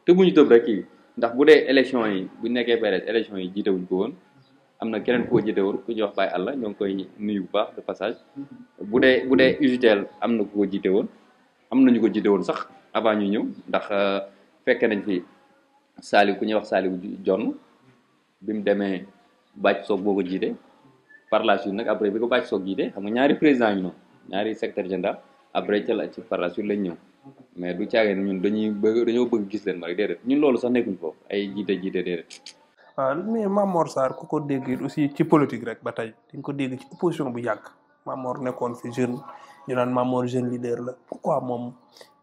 te bu ñu tëb rek kii ndax bu dee élection yi bu nekkee PDS élection yi jiitewuñ ko woon am na keneen koo jiite woon ku ñuy wax Baye Alla ñoo ngi koy nuyu bu baax de passage bu dee UGTL am na ku ko jiite woon am nañu ko jiite woon sax avant ñu ñëw ndax fekke nañ fi Saliou ku ñuy wax Saliou Jonn bi mu demee Bàcc Soog boo ko jiite par la suite nag après bi ko Bàcc Soog jiite xam nga ñaari président ñu noonu ñaari secrétaire général après ci par la suite lañ ñëw mais du caageen ñun dañoo bëgg gis leen ma rek déedéet ñun loolu sax nekkuñ foofu ay jiite déedéet. waaw mais Mamor Sarr ku ko dégg aussi ci politique rek ba tey dañ ko dégg ci opposition bu yàgg Mamor nekkoon fi jeune ñu naan Mamor jeune leader la pourquoi moom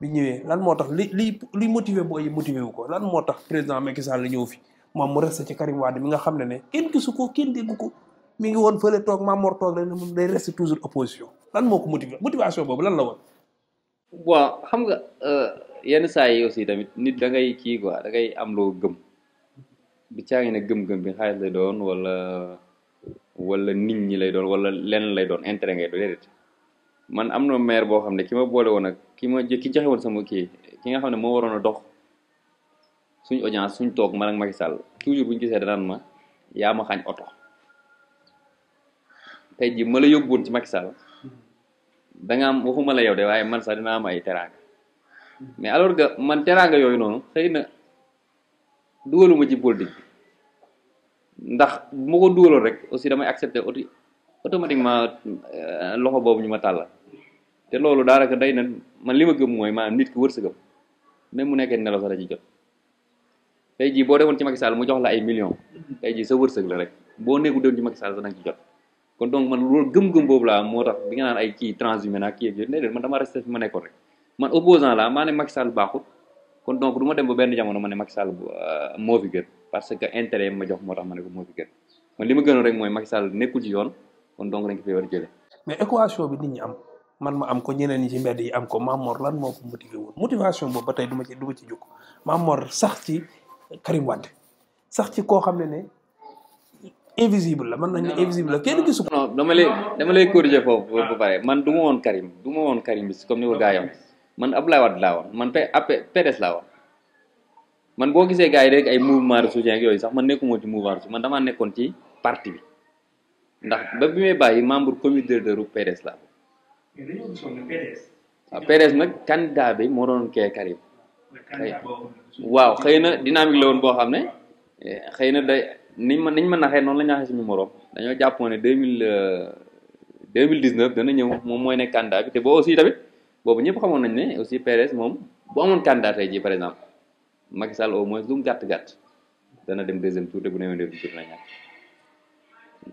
bi ñëwee lan moo tax li motivé booy yi motivé wu ko lan moo tax président Macky Sall la ñëw fi moom mu resté ci Karim Wade mi nga xam ne kenn gisu ko kenn déggu ko mi ngi woon fële toog Mamor toog rek ne moom day resté toujours opposition lan moo ko motivation boobu lan la woon. bon xam nga yenn saa yi aussi tamit nit da ngay kii quoi da ngay am loo gëm bi caagi ne gëm-gëm bi xaalis lay doon wala nit ñi lay doon wala lenn lay doon intérêt ngay doon déedéet man am na maire boo xam ne ki ma boole woon ak ki joxe woon sama ki nga xam ne moo waroon a dox suñ audience suñ toog man ak Macky Sall toujours buñu gisee danaan ma yaa ma xañ oto tey ji ma la yóbbuwoon ci Macky Sall da nga am waxuma la yow de waaye man sax dina am ay teraanga mais alors que man teraanga yooyu noonu xëy na dugaluma ci politique bi ndax bu ma ko dugaloon rek aussi damay accepter automatiquement loxo boobu ñu ma tàllal te loolu daanaka day na man li ma gëm mooy maanaam nit ki wërsëgam même mu nekkee nelaw sax da ci jot tey jii boo demoon ci Macky Sall mu jox la ay millions tey jii sa wërsëg la rek boo nekku doon ci Macky Sall sax da nga ci jot kon donc man loolu gëm-gëm boobu laa moo tax bi nga naan ay kii transhumé naa kii ak yooyu déedéet man dama resté fi ma nekkoon rek man opposant la maa ne Macky Sall baaxut kon donc du ma dem ba benn jamono ma ne Macky Sall moo fi gën parce que intérêt ma jox moo tax ma ne ko moo fi gën man li ma gënoon rek mooy Macky Sall nekkul ci yoon kon donc dañ ko fi war a jëlee. mais équation bi nit ñi am man ma am ko ñeneen ñi ci mbedd yi am ko Mamor lan moo ko motivé woon motivation boobu ba tey du ma ci jóg Mamor sax ci Karim Wade sax ci koo xam ne invisible la mën nañ ne invisible la kenn gisu ko. non dama lay corriger foofu ba pare man du ma woon Karim bi comme ni ko gaa yi man Abdoulaye Wade laa woon man PDS laa woon man boo gisee gars yi rek ay mouvement de soutien ak yooyu sax man nekkuma ci mouvement man damaa nekkoon ci parti bi ndax ba bi may bàyyi membre comité directeur u PDS laa ko. mais dañoo gisoon ne PDS. waaw PDS nag candidat bi moo doon kee Karim. waaw xëy na dynamique la woon boo xam ne xëy na day niñ ma naxee noonu la ñu naxee suñu morom dañoo jàppoon ne 2019 dana ñëw moom mooy nekk candidat bi te boo aussi tamit boobu ñëpp xamoon nañ ne aussi PDS moom bu amoon candidat tey jii par exemple Macky Sall au moins lu mu gàtt dana dem deuxième tour te bu newee deuxième tour dina ñàkk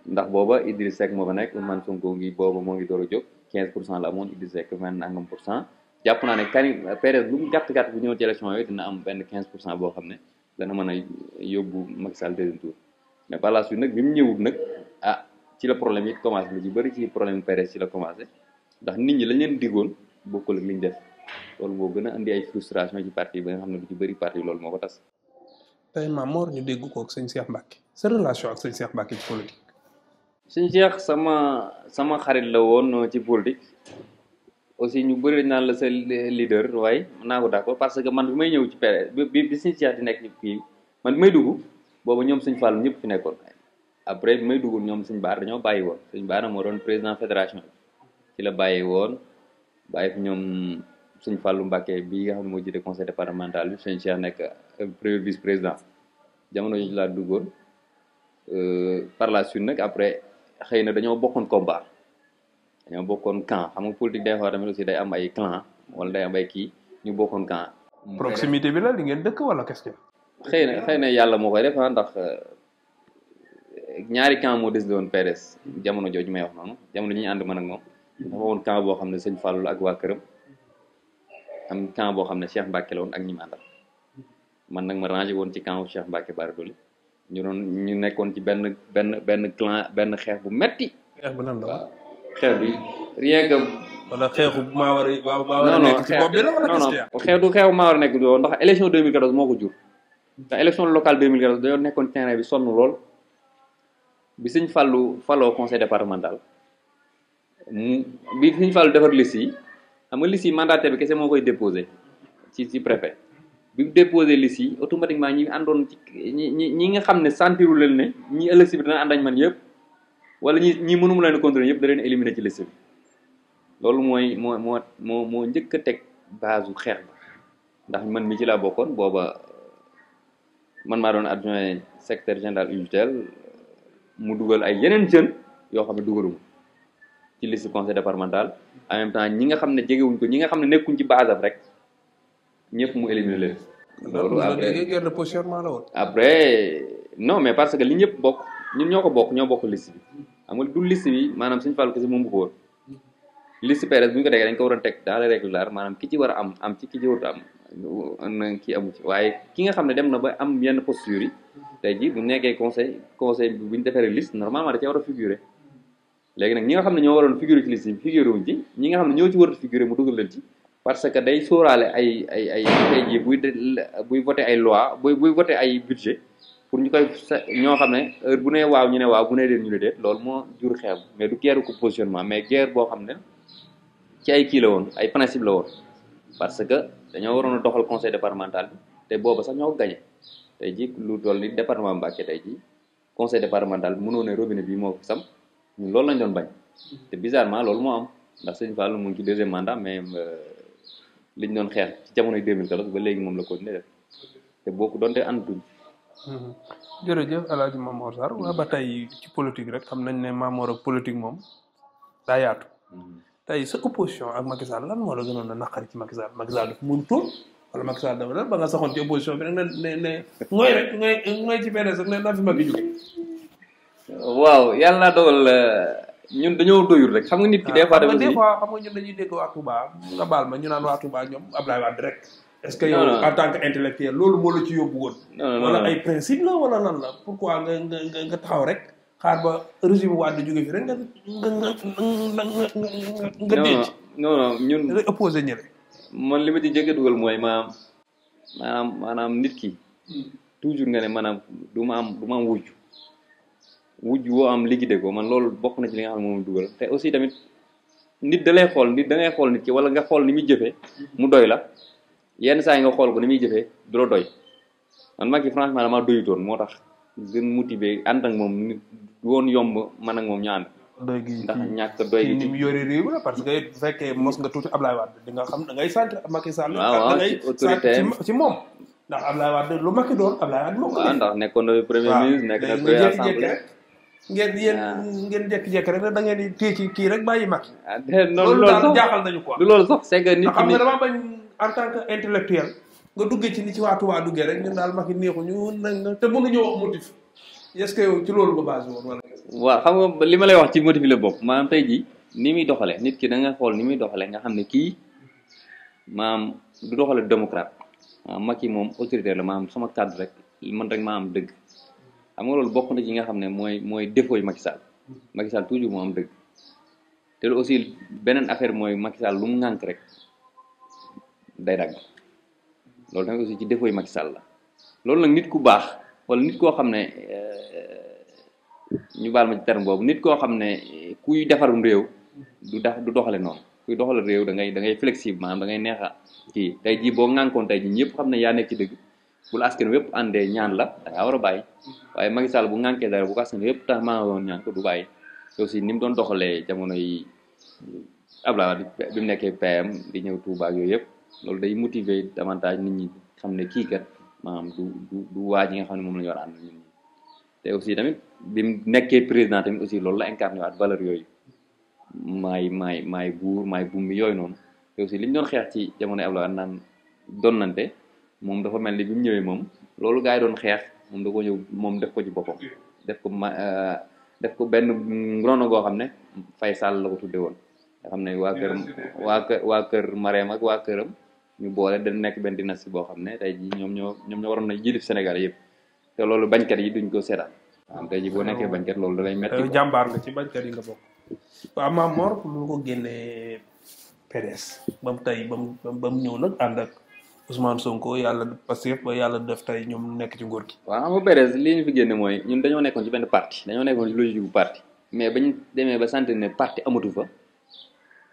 ndax booba Idriss Seck moo fa nekk Ousmane Sonko ngi booba moo ngi door a jóg 15% la amoon Idriss Seck 20% jàpp naa ne Karim PDS lu mu gàtt bu ñëw ci élection yooyu dina am benn 15% boo xam ne dana mën a yóbbu Macky Sall deuxième tour mais par la suite nag bi mu ñëwut nag ci la problème yi commencé lu ci bëri ci problème PDS ci la commencé ndax nit ñi lañ leen diggoon bokkul ak li ñu def loolu moo gën a andi ay frustration ci parti ba nga xam ne lu ci bëri parti loolu moo ko tas. tey Mamor ñu dégg ko ak sëñ Cheikh Mbacke sa relation ak sëñ Cheikh Mbacke ci politique. sëñ Cheikh sama xarit la woon ci politique aussi ñu bëri naan la sa leader waaye mën naa ko d'accord parce que man bi may ñëw ci PDS bi sëñ Cheikh di nekk fii man bi may dugg boobu ñoom sëñ Fall ñëpp fi nekkoon après bi may dugg ñoom sëñ Baar dañoo bàyyi woon sëñ Baar moo doon président fédération bi ci la bàyyi woon bàyyi fi ñoom sëñ Fallou Mbacke bi nga xam ne moo jiite conseil départemental bi sëñ Cheikh nekk premier vice président jamono yi laa duggoon par la suite nag après xëy na dañoo bokkoon combat dañoo bokkoon camp xam nga politique des fois tamit aussi day am ay clan wala day am ay kii ñu bokkoon camp. proximité bi la li ngeen dëkk wala question. xëy na yàlla moo koy def ndax ñaari camp moo décidé woon PDS jamono jooju may wax noonu jamono ji ñu ànd man ak moom dafa woon camp boo xam ne sëñ Fallou ak waa këram am camp boo xam ne Cheikh Mbacke la woon ak ñi mu àndal man nag ma rangé woon ci camp Cheikh Mbacke Bara Dolly ñu nekkoon ci benn clan benn xeex bu metti xeex bu nan la xeex bi rien que. wala xeexu maa war a nekk ci bopp bi la wala xeexu maa war a nekk doo ndax élection 2014 moo ko jur ndax élection locale 2014 dañoo nekkoon terrain bi sonn lool bi sëñ Fallou faloo conseil départemental bi sëñ Fallou defar liste yi xam nga liste yi mandataire bi kese moo koy déposé ci préfet bi mu déposé liste yi automatiquement ñi àndoon ci ñi nga xam ne sentiru leen ne ñi ëllëg si bi dana ànd ak man yëpp wala ñi mënuma leen contrôler yëpp da leen éliminer ci liste bi loolu moo njëkk a teg base u xeex ba ndax man mi ci laa bokkoon booba man maa doon adjoint secrétaire général UJTL mu dugal ay yeneen jeunes yoo xam ne dugaluma ci liste conseil départemental en même temps ñi nga xam ne jegewuñ ko ñi nga xam ne nekkuñ ci base am rek ñëpp mu éliminer leen. loolu après guerre de positionnement la woon. après non mais parce que li ñëpp bokk ñun ñoo bokk liste bi xam nga du liste bi maanaam Sëñ Fallu kese moom bu ko woon liste PDS bu ñu ko tegee dañ ko war a teg dans les règles d'art maanaam ki ci war a am ci ki ci warut am kii amu ci waaye ki nga xam ne dem na ba am yenn posture yi tey jii bu nekkee conseil bi bu ñu defaree liste normalement da cee war a figurer léegi nag ñi nga xam ne ñoo waroon figurer ci liste bi figurer wuñ ci ñi nga xam ne ñoo ci war a figurer mu dugal leen ci parce que day sóoraale ay tey jii buy voté ay loi buy voté ay budget pour ñu koy ñoo xam ne heure bu ne waaw ñu ne waaw bu ne leen ñu ne déet loolu moo jur xeex mais du guerre ko positionnement mais guerre boo xam ne ci ay kii la woon ay principe la woon parce que dañoo waroon a doxal conseil départemental bi te booba sax ñoo ko gagné tey jii lu toll ni département Mbacké tey jii conseil départemental bi mënoo ne robinet bi moo ko sam ñun loolu lañ doon bañ te bizarrement loolu moo am ndax Sëñ Fallou mu ngi ci deuxième mandat mais liñ doon xeex ci jamonoy 2014 ba léegi moom la continué def te boo ko doonte ànduñ. jërëjëf El Hadj Mamor Sarr waa ba tey ci politique rek xam nañ ne Mamor ak politique moom daa yaatu. tey sa opposition ak Macky Sall lan moo la gënoon a naqari ci Macky Sall dafa mun tool wala Macky Sall dafa ba nga saxoon ci opposition bi nag ne ngooy rek ngooy ci PDS rek ne naa fi Macky jóge. waaw yàlla naa dogal ñun dañoo doyul rek xam nga nit ki des fois. xam nga ñun dañuy dégg waa Touba nga baal ma ñu naan waa Touba ñoom Ablaye Wade rek est-ce que non yow non en tant que intellectuel loolu moo la ci yóbbu woon. non non wala non. ay principe la wala lan la pourquoi nga taxaw rek xaar ba régime Wade jóge fi rek nga non denc. non non ñun da ngay opposé ñële. man li ma ci njëkk a dugal mooy maanaam nit ki toujours nga ne maanaam du ma am wujj woo am liggéey ko man loolu bokk na ci li nga xam ne moom dugal te aussi tamit nit da lay xool nit da ngay xool nit ki wala nga xool ni muy jëfee mu doy la yenn saa yi nga xool ko ni muy jëfee du la doy man Macky franchement damaa doyutoon moo tax gën motivé ànd ak moom nit du woon yomb man ak moom ñu ànd doy gi ndax ñàkk doy gi ni mu yore réew la parce que bu fekkee mos nga tuuti Ablaye Wade di nga xam da ngay sant Macky Sall. waaw da ngay autorité ci moom. ndax Ablaye Wade lu Macky doon Ablaye Wade moo ko waaw ndax nekkoon na premier ministre nekk na premier assemblée ngeen jékki-jékki rek da ngeen di téye ci kii rek bàyyi Macky. loolu daal sax jaaxal nañu quoi. du loolu sax c'est que nit xam ki nga dama bañ en tant que intellectuel nga duggee ci ni ci waa Touba duggee rek ñun daal Macky neexuñu na te mënuñu wax motif est-ce que yow ci loolu nga basé woon wala. waaw xam nga li ma lay wax ci motif la bokk maanaam tey jii ni muy doxale nit ki da nga xool ni muy doxale nga xam ne kii maanaam du doxale démocrate maanaam Macky moom autoritaire la maanaam sama cadre rek man rek maa am dëgg xam nga loolu bokk na ci nga xam ne mooy défaut yi Macky Sall toujours moo am dëgg te lu aussi beneen affaire mooy Macky Sall lu mu ŋànk rek day dagg loolu tamit aussi ci défaut yi Macky Sall la loolu nag nit ku baax wala nit koo xam ne ñu baal ma ci terme boobu nit koo xam ne kuy defarum réew du doxale noonu kuy doxale réew da ngay flexible maanaam da ngay neex a kii tey jii boo ŋànkoon tey jii ñëpp xam ne yaa nekk ci dëgg bu la askan wépp àndee ñaan la da ngaa war a bàyyi waaye Macky Sall bu ŋànkee dara bu ko askan wépp tax maa woon ñaan ko du bàyyi te aussi ni mu doon doxalee jamono yi Abdoulaye Wade bi mu nekkee PM di ñëw Touba ak yooyu yëpp loolu day motiver davantage nit ñi xam ne kii kat maanaam du waa ji nga xam ne moom la ñu war a ànd nit ñi te aussi tamit bi mu nekkee président tamit aussi loolu la incarné waat valeur yooyu maay buur maay buum mi yooyu noonu te aussi li ñu doon xeex ci jamono Abdoulaye Wade naan donnante moom dafa mel ni bi mu ñëwee moom loolu gaa yi doon xeex moom da ko ñëw moom def ko ci boppam def ko benn rono goo xam ne Faye Sall la ko tudde woon nga xam ne waa kër Marème ak waa këram ñu boole da nekk benn dynastie boo xam ne tey jii ñoom ñoo waroon na jilif Sénégal yëpp te loolu bañkat yi duñ ko seetaan waaw tey jii boo nekkee bañkat loolu da lay metti jàmbaar nga ci bañkat yi nga bokk waaw Mame Mor mu ko génnee PDS ba mu ñëw nag ànd ak Ousmane Sonko yàlla Pastef ba yàlla def tey ñoom nekk ci nguur gi. waaw xam nga PDS li ñu fi génne mooy ñun dañoo nekkoon ci benn parti dañoo nekkoon ci logique bu parti mais bañ demee ba sentir ne parti amatu fa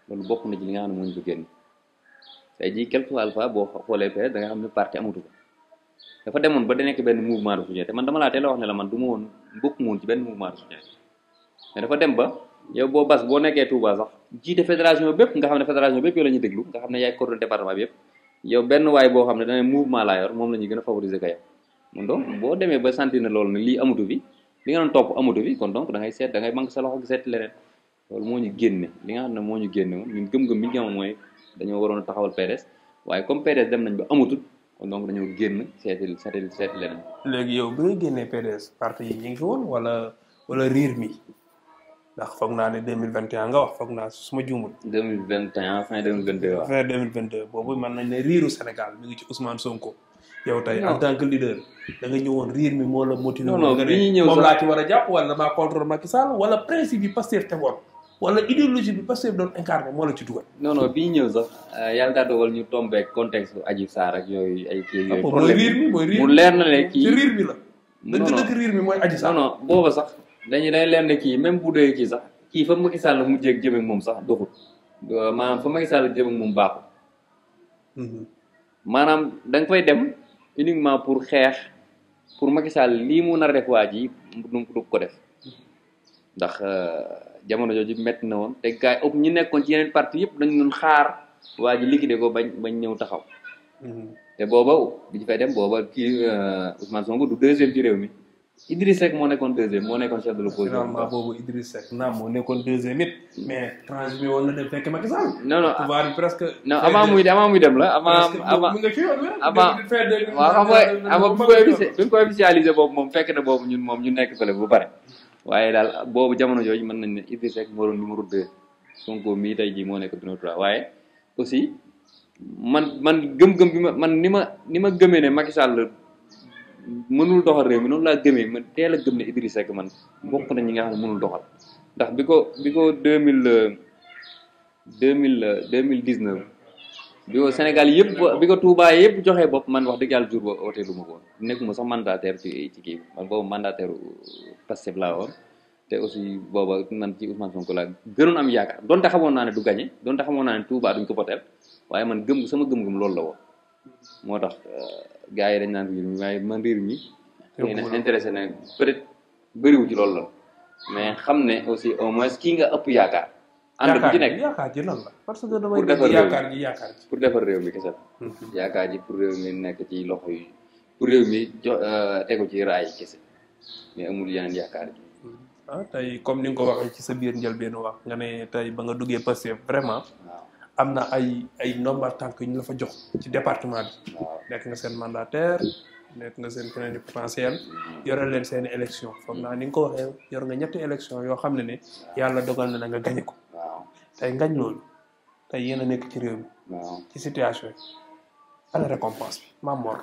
loolu bokk na ci li nga xam ne moo ñu fa génn tey jii quelque fois boo xoolee PDS da nga xam ne parti amatu fa dafa demoon ba da nekk benn mouvement de soutien te man dama laa teel a wax ne la man du ma woon bokk moon ci benn mouvement de soutien mais dafa dem ba yow boo nekkee Touba sax jiite fédération bépp nga xam ne fédération bépp yow la ñuy déglu nga xam ne yaay coordonné département bi yëpp yow benn waay boo xam ne dana mouvement laa yor moom la ñuy gën a favoriser ka yow mun donc boo demee ba sentir ne loolu ne lii amatu fi li nga doon topp amatu fi kon donc da ngay seet da ngay manque sa loxo seet leneen loolu moo ñu génne li nga xam ne moo ñu génne woon ñun gëm-gëm bi ñu gëm mooy dañoo waroon a taxawal PDS waaye comme PDS dem nañ ba amatul kon donc dañoo génn seeti leneen. léegi yow bi nga génnee PDS parti yi ñu ngi fi woon wala riir mi ndax foog naa ne 2021 nga wax foog naa su ma juumul. 2021 fin 2022 waaw. fin 2022 boobu mën nañ ne riiru Sénégal mi ngi ci Ousmane Sonko. yow tey en tant que leader da nga ñëwoon riir mi moo la motivé. non bi ñuy ñëw moom laa ci war a jàpp wala maa contre Macky Sall wala principe bi Pastef tegoon wala idéologie bi Pastef doon incarné moo la ci dugal. non bi ñu ñëw sax yàlla daa dogal ñu tombé contexte bu Adji Sarr ak yooyu ay kii yooyu. problème mooy riir mi mu leer na ne kii ci riir mi la. dëgg riir mi mooy Adji Sarr. non booba sax dañuy day leer ne kii même bu dee kii sax kii fa Macky Sall mu jéeg jëm ak moom sax doxul maanaam fa Macky Sall jëm ak moom baaxul. maanaam da nga fay dem uniquement pour xeex pour Macky Sall lii mu nar a def waa ji du ko def ndax jamono jooju métti na woon te gars yi ëpp ñi nekkoon ci yeneen parti yëpp dañu doon xaar waa ji liquidé ko bañ ñëw taxaw. te booba bi ñu fay dem booba kii Ousmane Sonko du deuxième ci réew mi Idriss Seck moo nekkoon deuxième moo nekkoon chef de l'opposition. finalement boobu Idriss Seck naam moo nekkoon deuxième it mais transhumé woon na dem fekk Macky Sall. non pouvoir bi presque. non avant muy dem la avant mu nga ci yoon avant waaw xam nga bi ñu ko officialisé boobu moom fekk na boobu ñun moom ñu nekk fële bu pare waaye daal boobu jamono jooju mën nañ ne Idriss Seck moo doon numéro 2 Sonko mii tey jii moo nekk numéro 3 waaye aussi man gëm-gëm bi ni ma gëmee ne Macky Sall mënul doxal réew mi noonu laa gëmee man teel a gëm ne Idrissa Seck man bokk na ñi nga xam ne mënul doxal ndax bi ko 2019 bi ko Sénégal yëpp bi ko Touba yëpp joxee bopp man wax dëgg yàlla jour ba wootee lu ma ko woon nekkuma sax mandataire ci kii man boobu mandataire Pastef laa woon te aussi booba man ci Ousmane Sonko laa gënoon am yaakaar donte xamoon naa ne du gagné donte xamoon naa ne Touba duñ ko poteel waaye man sama gëm-gëm loolu la woon moo tax gars yi dañ naan riir mi waaye man riir mi xëy na intéressé na peut-être bëriwu ci loolu la mais xam ne aussi au moins kii nga ëpp yaakaar ànd bu ci nekk yaakaar ji lan la parce que damay dégg yaakaar ji pour defar réew mi kese la yaakaar ji pour réew mi nekk ci loxo yi pour réew mi tegu ci raay yi kese mais amul yeneen yaakaar ji tey comme ni nga ko waxee ci sa biir njëlbéenu wax nga ne tey ba nga duggee Pastef vraiment waaw am na ay ndombal tànk yu ñu la fa jox ci département bi nekk nga seen mandataire nekk nga seen plénipotentiaire yore leen seen i élection foog naa ni nga ko waxee yor nga ñetti élection yoo xam ne yàlla dogal na nga gañe ko tey ngañ loolu tey yéen a nekk ci réew mi ci situation yi ana récompense bi Mame Mor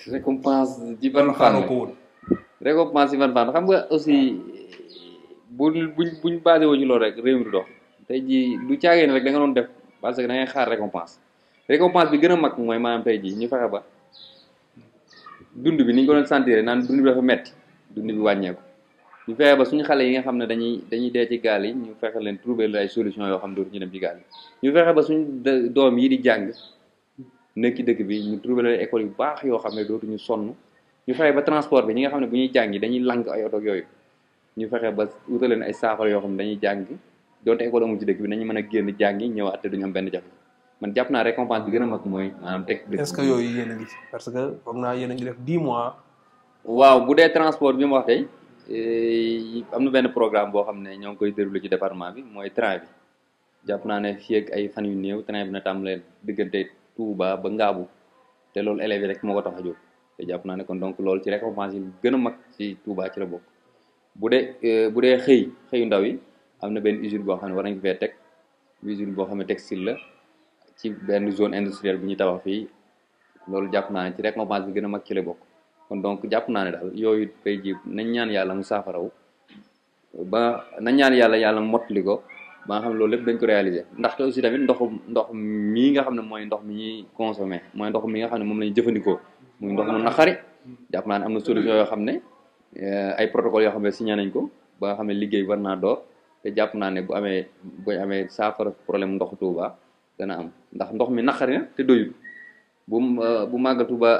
récompense ci ban fànn ko woon récompense ci ban fànn xam nga aussi buñ basé wu ci loolu rek réew mi du dox tey jii du caagee ne rek da nga doon def parce que da ngay xaar récompense bi gën a mag mooy maanaam tey jii ñu fexe ba dund bi ni ñu ko doon sentir naan dund bi dafa metti dund bi wàññeeku ñu fexe ba suñu xale yi nga xam ne dañuy dee ci gaal yi ñu fexe leen trouver ay solution yoo xam ne dootu ñu dem ci gaal yi ñu fexe ba suñu doom yi di jàng nekk ci dëkk bi ñu trouver leen école yu baax yoo xam ne dootuñu sonn ñu fexe ba transport bi ñi nga xam ne bu ñuy jàngi dañuy lang ay oto yooyu ñu fexe ba wutal leen ay saafara yoo xam ne dañuy jàng donte école amul ci dëkk bi nañu mën a génn jàngi ñëwaat te duñu am benn jafe man jàpp naa récompense bi gën a mag mooy maanaam teg dëkk est-ce que yooyu yéen a ngi parce que foog naa yéen a ngi def 10 mois waaw bu dee transport bi mu wax tey am na benn programme boo xam ne ñoo ngi koy déroulé ci département bi mooy train bi jàpp naa ne fii ak ay fan yu néew train bi na tàmbalee diggante Touba ba Ngaabu te loolu élèves yi rek moo ko tax a jóg te jàpp naa ne kon donc loolu ci récompense yi gën a mag ci Touba ci la bokk bu dee xëyu ndaw yi am na benn usine boo xam ne war nañ ko fee teg usine boo xam ne textile la ci benn zone industrielle bu ñuy tabax fii loolu jàpp naa ne ci récompense bi gën a mag ci la bokk kon donc jàpp naa ne daal yooyu tey ji nañ ñaan yàlla mu saafaraw ba nañ ñaan yàlla mottali ko ba nga xam ne loolu lépp dañ ko réaliser ndaxte aussi tamit ndox mii nga xam ne mooy ndox mi ñuy consommer mooy ndox mi nga xam ne moom la ñuy jëfandikoo muy ndox mu naqari jàpp naa ne am na solution yoo xam ne ay protocole yoo xam ne signé nañ ko ba nga xam ne liggéey war naa door te jàpp naa ne bu amee saafara problème ndoxu Touba dana am ndax ndox mi naqari na te doyul bu màggal Touba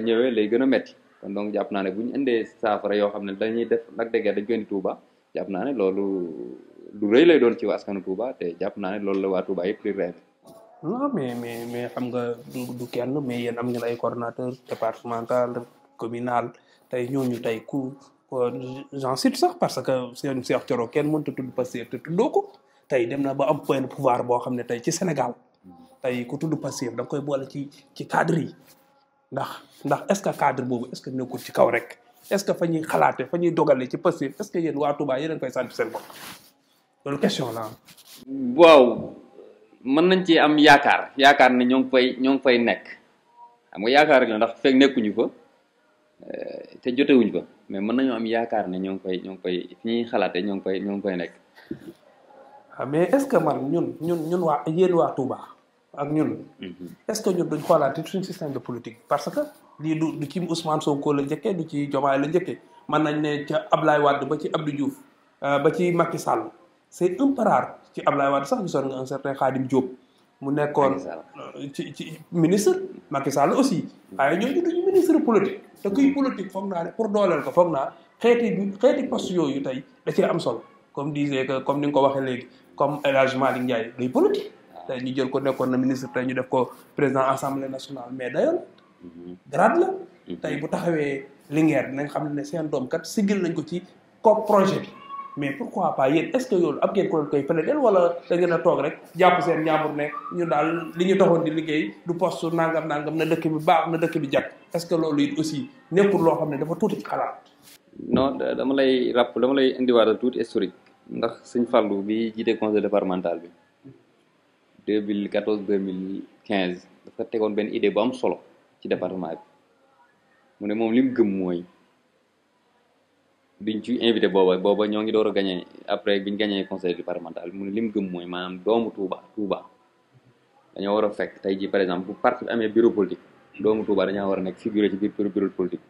ñëwee lay gën a metti kon donc jàpp naa ne bu ñu indee saafara yoo xam ne dañuy def Lac de Guiers dañ ko indi Touba jàpp naa ne loolu lu rëy lay doon ci waa askanu Touba te jàpp naa ne loolu la waa Touba yëpp di rêve. non mais xam nga du kenn mais yéen am ngeen ay coordonnateur départemental communal tey ñooñu tey j'en cite sax parce que seen Cheikh Thioro kenn mënut a tudd Pastef te tuddoo ko tey dem na ba am point de pouvoir boo xam ne tey ci Sénégal tey ku tudd Pastef da nga koy boole ci cadre yi ndax est-ce que cadre boobu est-ce que nekkul ci kaw rek est-ce que fa ñuy xalaate fa ñuy dogale ci Pastef est-ce que yéen waa Touba yéen a koy sant seen bopp loolu question la waaw mën nañ ci am yaakaar ne ñoo ngi fay nekk xam nga yaakaar rek la ndax fekk nekkuñu fa te jotewuñ fa mais mën nañoo am yaakaar ne ñoo ngi fay fi ñuy xalaate ñoo ngi fay nekk. mais est-ce que man ñun waa yéen waa Touba ak ñun. est-ce que ñun duñ xoolaat suñu système de politique parce que lii du ci Ousmane Sonko la njëkkee du ci Diomaye la njëkkee mën nañ ne ca Ablaye Wade ba ci Abdou Diouf ba ci Macky Sall c'est un peu rare ci Ablaye Wade sax gisoon nga un certain Khadim Diop mu nekkoon ci ministre Macky Sall aussi waaye ñooñu duñu ministre politique te kuy politique foog naa ne pour dooleel ko foog naa xeeti poste yooyu tey da cee am solo comme disait que comme ni nga ko waxee léegi comme El Hadj Malick Ndiaye day politique tey ñu jël ko nekkoon na ministre tey ñu def ko président assemblée nationale mais dayoon grade la tey bu taxawee Linguère dinañ xam ne seen doom kat sigil nañ ko ci projet bi mais pourquoi pas yéen est-ce que yoolu ab ngeen ko koy plaidel wala da ngeen a toog rek jàpp seen ñaambur ne ñu daal li ñu taxoon di liggéey du poste nangam na dëkk bi baax na dëkk bi jàpp est-ce que loolu it aussi nekkul loo xam ne dafa tuuti ci xalaat. non dama lay indiwaat tuuti historique ndax sëñ Fallou bi jiite conseil départemental bi 2014 2015 dafa tegoon benn idée bu am solo ci département bi mu ne moom li mu gëm mooy biñ ci invité booba ñoo ngi door a gagné après biñ gagné conseil départemental mu ne li mu gëm mooy maanaam doomu Touba dañoo war a fekk tey jii par exemple bu parti bi amee bureau politique doomu Touba dañoo war a nekk figuré ci biir bureau politique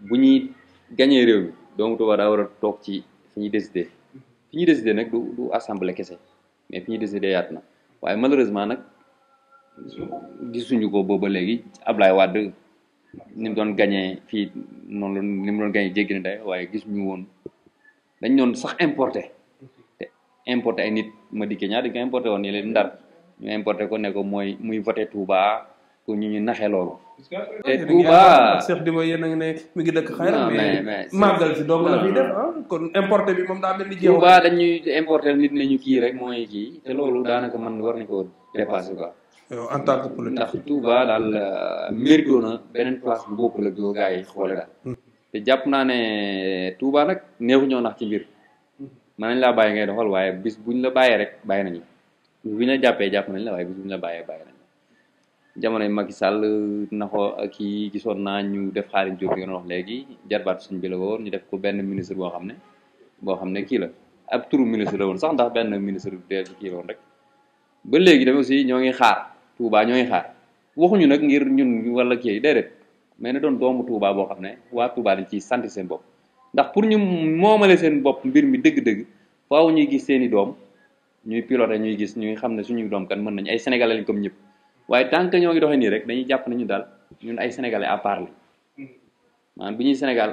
bu ñuy gagné réew mi doomu Touba daa war a toog ci fi ñuy décider nag du assemblée kese mais fi ñuy décider yaatu na waaye malheureusement nag gisuñu ko booba léegi Ablaye Wade ni mu doon gagné fii noonu la ni mu doon gagné jéggi na day waaye gisuñu woon dañ doon sax importé ay nit ma dikkee ñaar dañ ko importé woon ni leen Ndar ñu importé ko ne ko mooy muy voté Touba pour ñu naxee loolu. te Touba Cheikh Diba yéen a ngi ne mi ngi dëkk xayra mais màggal si dong la fiy def kon importé bi moom daa mel ni jeexul. Touba dañuy importé nit ne ñu kii rek mooy kii te loolu daanaka man war nañ ko dépassé quoi. en tant que politique ndax Touba daal mérito na beneen place bu bokkul ak gars yi xoole daal. te jàpp naa ne Touba nag neexu ñoo nax ci mbir. mën nañ laa bàyyi ngay doxal waaye bis buñ la bàyyee rek bàyyi nañu bis buñ la jàppee jàpp nañ la waaye bis buñ la bàyyee bàyyi nañu jamonoy Macky Sall naxoo kii gisoon naa ñu def Khadim Diop bi nga wax léegi jarbaatu suñ bi la woon ñu def ko benn ministre boo xam ne kii la ab turu ministre la woon sax ndax benn ministre de kii la woon rek ba léegi tamit aussi ñoo ngi xaar Touba ñoo ngi xaar waxuñu nag ngir ñun wala kii déedéet mais na doon doomu Touba boo xam ne waa Touba dañ ciy sant seen bopp ndax pour ñu moomale seen bopp mbir mi dëgg-dëgg faaw ñuy gis seeni doom ñuy piloté ñuy gis ñuy xam ne suñuy doom kan mën nañ ay sénégalais lañ comme ñëpp waaye tant que ñoo ngi doxee nii rek dañuy jàpp nañu daal ñun ay sénégalais à part lañ maanaam bu ñuy Sénégal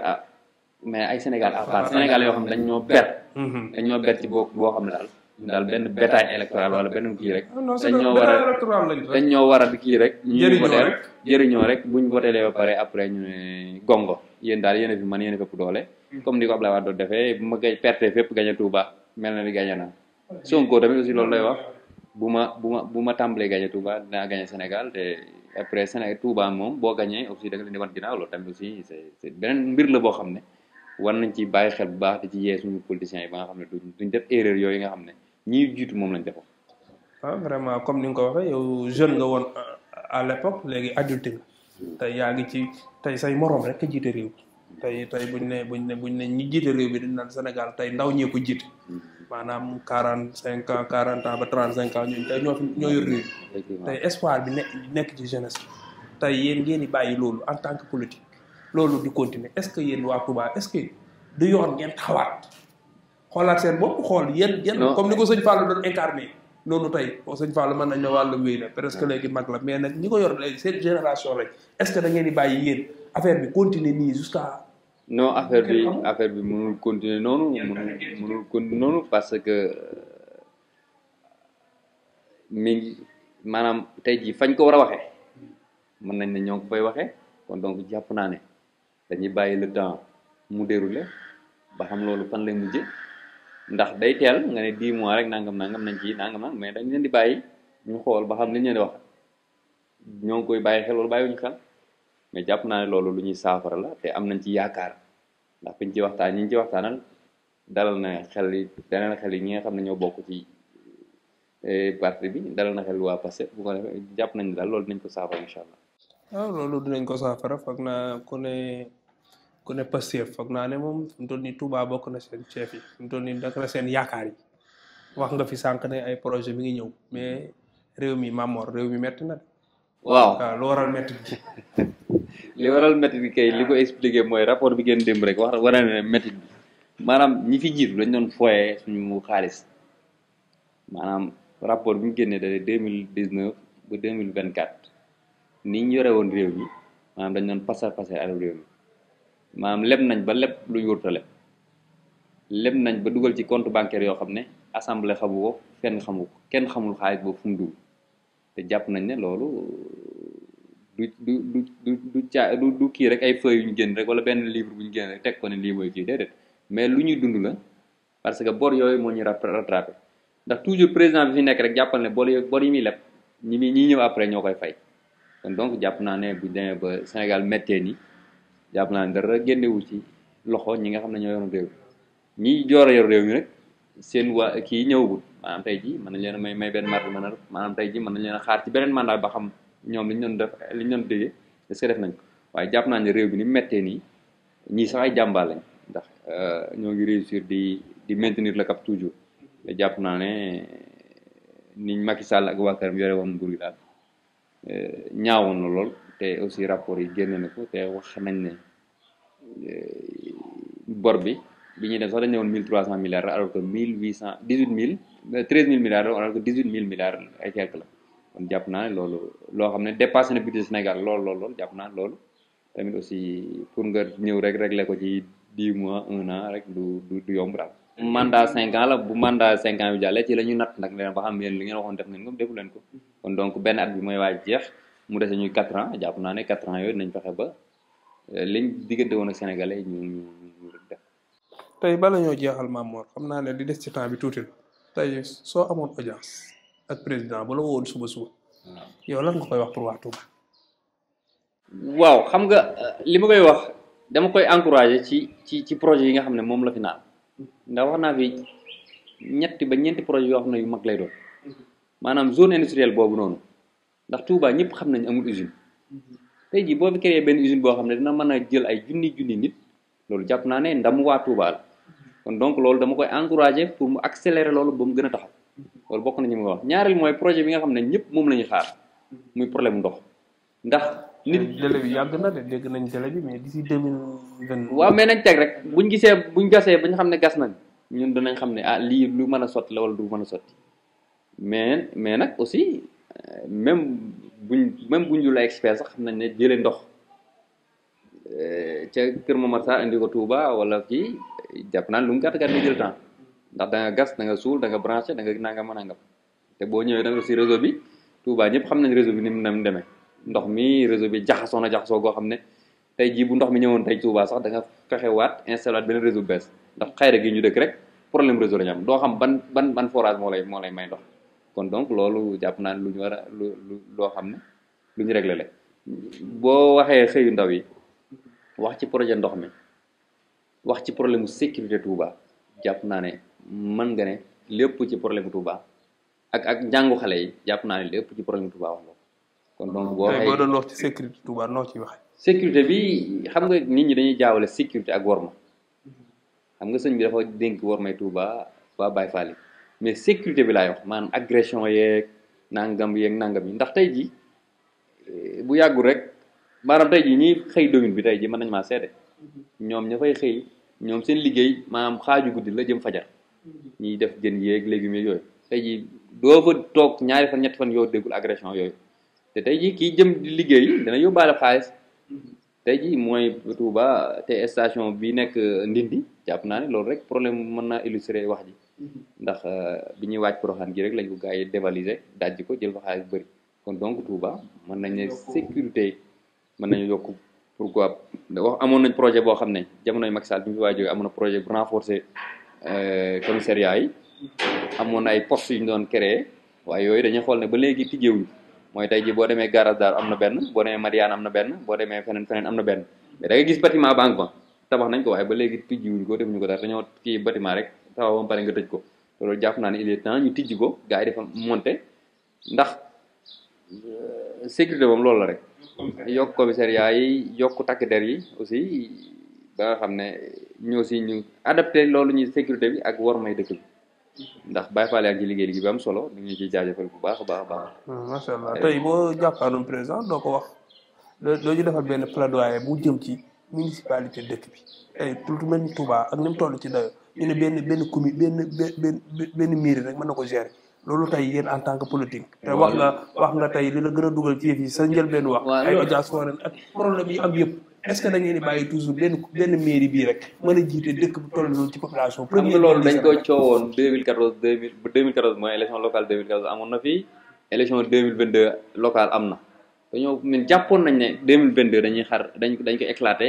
mais ay sénégal à part sénégalais yoo xam ne dañ ñoo ber ci boo xam ne daal ñun daal benn bétail électoral wala benn kii rek dañ ñoo war a kii rek ñuy voté jëriñoo rek buñ votélee ba pare après ñu ne gongo yéen daal yéen a fi man yéen a fépp doole comme ni ko Abdoulaye Wade doon defee bu ma perte fépp gañe Touba mel na ni gañe na Sonko tamit aussi loolu lay wax bu ma tàmbalee gañe Touba dinaa gañe Sénégal te après Sénégal Touba moom boo gañee aussi da nga leen di wan ginnaaw loolu tamit aussi c'est beneen mbir la boo xam ne war nañ ci bàyyi xel bu baax di ci yee suñu politiciens yi ba nga xam ne duñ def erreur yooyu nga xam ne ñii jiitu moom lañ defoon. vraiment comme ni nga ko waxee yow jeune nga woon à l'époque léegi adulte nga tey yaa ngi ci tey say morom rek a jiite réew tey buñ ne ñi jiite réew bi dañ naan Sénégal tey ndaw ñee ko jiite maanaam 45 ans 40 ans ba 35 ans ñooñu tey ñoo yor réew tey espoir bi nekk ci jeunesse bi tey yéen ngeen di bàyyi loolu en tant que politique loolu di continuer est-ce que yéen waa Touba est-ce que du yoon ngeen taxawaat xoolaat seen bopp xool yéen comme ni ko sëñ Fallou doon incarné noonu tey sëñ Fallou mën nañ ne wàllu wéy la presque léegi mag la mais nag ñi ko yor léegi seen génération rek est-ce que da ngeen di bàyyi yéen affaire bi continuer nii jusqu'à non affaire bi mënul continuer noonu mënul continuer noonu parce que mi ngi maanaam tey jii fañ ko war a waxee mën nañ ne ñoo ngi ko fay waxee kon donc jàpp naa ne dañuy bàyyi le temps mu déroulé ba xam loolu fan lay mujje ndax day teel nga ne 10 mois rek nangam nañ ci nangam mais dañ leen di bàyyi ñu xool ba xam li ñu leen di wax ñoo ngi koy bàyyi xel wala bàyyiwuñu xel mais jàpp naa ne loolu lu ñuy saafara la te am nañ ci yaakaar ndax biñ ci waxtaan ñi ñu ci waxtaanal dalal na xel yi ñi nga xam ne ñoo bokk ci parti bi dalal na xel waa Pastef bu ko defee jàpp nañ ne daal loolu dinañ ko saafara incha allah. waaw loolu dinañ ko saafara foog naa ku ne Pastef foog naa ne moom fi mu toll nii Touba bokk na seen chef yi fi mu toll nii dakk na seen yaakaar yi wax nga fi sànq ne ay projet mi ngi ñëw mais réew mi Mamor réew mi metti na. waaw lu waral métti bi. li waral métti bi kay li ko expliqué mooy rapport bi ngeen démb rek wax war na ne métti bi maanaam ñi fi jiitu dañ doon foyee suñu xaalis maanaam rapport bi ñu génnee dalee 2019 ba 2024 ni ñu yore woon réew mi maanaam dañ doon pasar alal réew mi maanaam leb nañ ba leb lu ñu warut a leb nañ ba dugal ci compte bancaire yoo xam ne assemblée xamu ko fenn xamu ko kenn xamul xaalis boobu fu mu dugg te jàpp nañ ne loolu du kii rek ay feuilles yu ñu génn rek wala benn livre bu ñu génn rek teg ko ne lii mooy kii déedéet mais lu ñuy dund la parce que bor yooyu moo ñuy rattrapé ndax toujours président bi fi nekk rek jàppal ne bor yi muy leb ñi ñëw après ñoo koy fay kon donc jàpp naa ne bu demee ba Sénégal méttee nii jàpp naa ne dara génnewu ci loxo ñi nga xam ne ñoo yoroon réew ñi joor a yor réew mi rek seen waa kii ñëwagul maanaam tey jii mën nañ leen a may benn marge mën a maanaam tey jii mën nañ leen a xaar ci beneen mandat ba xam ñoom li ñu doon def li ñu doon déggee est-ce que def nañ ko waaye jàpp naa ne réew bi ni mu méttee nii ñii sax ay jàmbaar lañ ndax ñoo ngi réussir di maintenir le cap toujours te jàpp naa ne niñ Macky Sall ak waa këram yore woon nguur gi daal ñaawoon na lool te aussi rapport yi génne na ko te wax nañ ne bor bi ñuy dem sax dañ ne woon 1300 milliards alors que 13 000 milliards alors que 18 000 milliards ay quelque la kon jàpp naa ne loolu loo xam ne dépassé na budget Sénégal lool jàpp naa ne loolu tamit aussi pour nga ñëw rek régler ko ci 10 mois 1 an rek du yomb daal. mandat 5 ans la bu mandat 5 ans yu jàllee ci la ñu natt nag leen ba xam yéen li ngeen waxoon def ngeen ko defu leen ko kon donc benn at bi mooy waaj jeex mu dese ñuy 4 ans jàpp naa ne 4 ans yooyu nañ fexe ba liñ diggante woon ak sénégalais ñu def. tey bala ñoo jeexal Mamor xam naa ne li des ci temps bi tuuti la tey soo amoon audience ak président bu la woon suba yow lan nga koy wax pour waa Touba. waaw xam nga li ma koy wax dama koy encourager ci projet yi nga xam ne moom la fi naan ndax wax naa fi ñetti ba ñeenti projet yoo xam ne yu mag lay doon maanaam zone industrielle boobu noonu ndax Touba ñëpp xam nañ amul usine tey jii boo fi créé benn usine boo xam ne dina mën a jël ay junni nit loolu jàpp naa ne ndamu waa Touba la kon donc loolu dama koy encourager pour mu accélérer loolu ba mu gën a taxaw loolu bokk na ñu ma wax ñaareel mooy projet bi nga xam ne ñëpp moom la ñuy xaar muy problème ndox ndax nit délai bi yàgg na de dégg nañ délai bi mais d'ici 2020. waaw mais nañ teg rek buñ gasee ba ñu xam ne gas nañ ñun danañ xam ne lii lu mën a sotti la wala du mën a sotti mais nag aussi même buñ dul ay expert sax xam nañ ne jëlee ndox ca Kër Momar Sarr indi ko Touba wala kii jàpp naan lu mu gàtt gàtt nga jël temps ndax da nga gas da nga suul da nga branché da nga nangam nangam te boo ñëwee da nga aussi réseau bi Touba ñëpp xam nañ réseau bi ni mu demee ndox mi réseau bi jaxasoo goo xam ne tey jii bu ndox mi ñëwoon tey Touba sax da nga fexe waat installé waat beneen réseau bees ndax xayra gi ñu dëkk rek problème réseau la ñu am doo xam ban forage moo lay may ndox kon donc loolu jàpp naa ne lu ñu war a loo xam ne lu ñu réglé la boo waxee xëyu ndaw yi wax ci projet ndox mi wax ci problème sécurité Touba jàpp naa ne mën nga ne lépp ci problème Touba ak njàngu xale yi jàpp naa ne lépp ci problème Touba wax nga kon donc boo doon wax ci sécurité Touba noo ciy waxee. sécurité bi xam nga nit ñi dañuy jaawale sécurité ak worma xam nga sëñ bi dafa dénk wormay Touba waa Baye Fall mais sécurité bi laay wax maanaam agression yeeg nangam yi ndax tey ji bu yàggul rek maanaam tey ji ñi xëy domaine bi tey ji mën nañ maa seede ñoom ña fay xëy ñoom seen liggéey maanaam xaaju guddi la jëm fajar ñiy def jën yeeg légumes yooyu tey ji doo fa toog ñaari fan ñetti fan yoo déggul agression yooyu te tey ji kii jëm di liggéey dana yóbbaale xaalis tey ji mooy Touba te station bi nekk Ndindi jàpp naa ne loolu rek problème mën naa illustrer wax ji ndax bi ñuy wàcc Porokhane gi rek lañ ko gars yi dévaliser dajji ko jël fa xaalis bëri kon donc Touba mën nañ ne sécurité mën nañu yokk pourquoi wax amoon nañ projet boo xam ne jamonoy Macky Sall bi ñu fi waa jógee amoon na projet bu renforcer commissariat yi amoon na ay postes yu ñu doon créé waaye yooyu dañuy xool ne ba léegi tijjeewuñ mooy tey ji boo demee garage Daaru am na benn boo demee Mariane am na benn boo demee feneen am na benn mais da nga gis bâtiment banque ba tabax nañ ko waaye ba léegi tijjiwuñ ko defuñu ko dara dañoo kii bâtiment rek tabax ba pare nga tëj ko loolu jàpp naa ne il est temps ñu tijji ko gars yi dafa monter ndax sécurité moom loolu la rek yokk commissariat yi yokk takk der yi aussi ba nga xam ne ñu aussi ñu adapté loolu ñuy sécurité bi ak war may dëkk bi ndax Baye Fall yaa ngi ci liggéey bi am solo ñu ngi ciy jaajëfal bu baax a baax. macha allah tey boo jàkkaarloon président doo ko wax doo ñu defal benn plaidoyer bu jëm ci municipalité dëkk bi tey lu mel ni Touba ak ni mu toll ci dayo ñu ne benn commune benn mairie rek mën na ko gérer loolu tey yéen en tant que politique. te wax nga tey li la gën a dugal ci yëf yi sa njëlbeen wax. ay audience foraine ak problème yi am yëpp. est-ce que da ngeen di bàyyi toujours benn mairie bii rek mën a jiite dëkk bu toll noonu ci population. premier loolu dañ ko coowoon 2014 mooy élection locale 2014 amoon na fii élection 2022 locale am na dañoo ñun jàppoon nañ ne 2022 dañuy dañ ko éclaté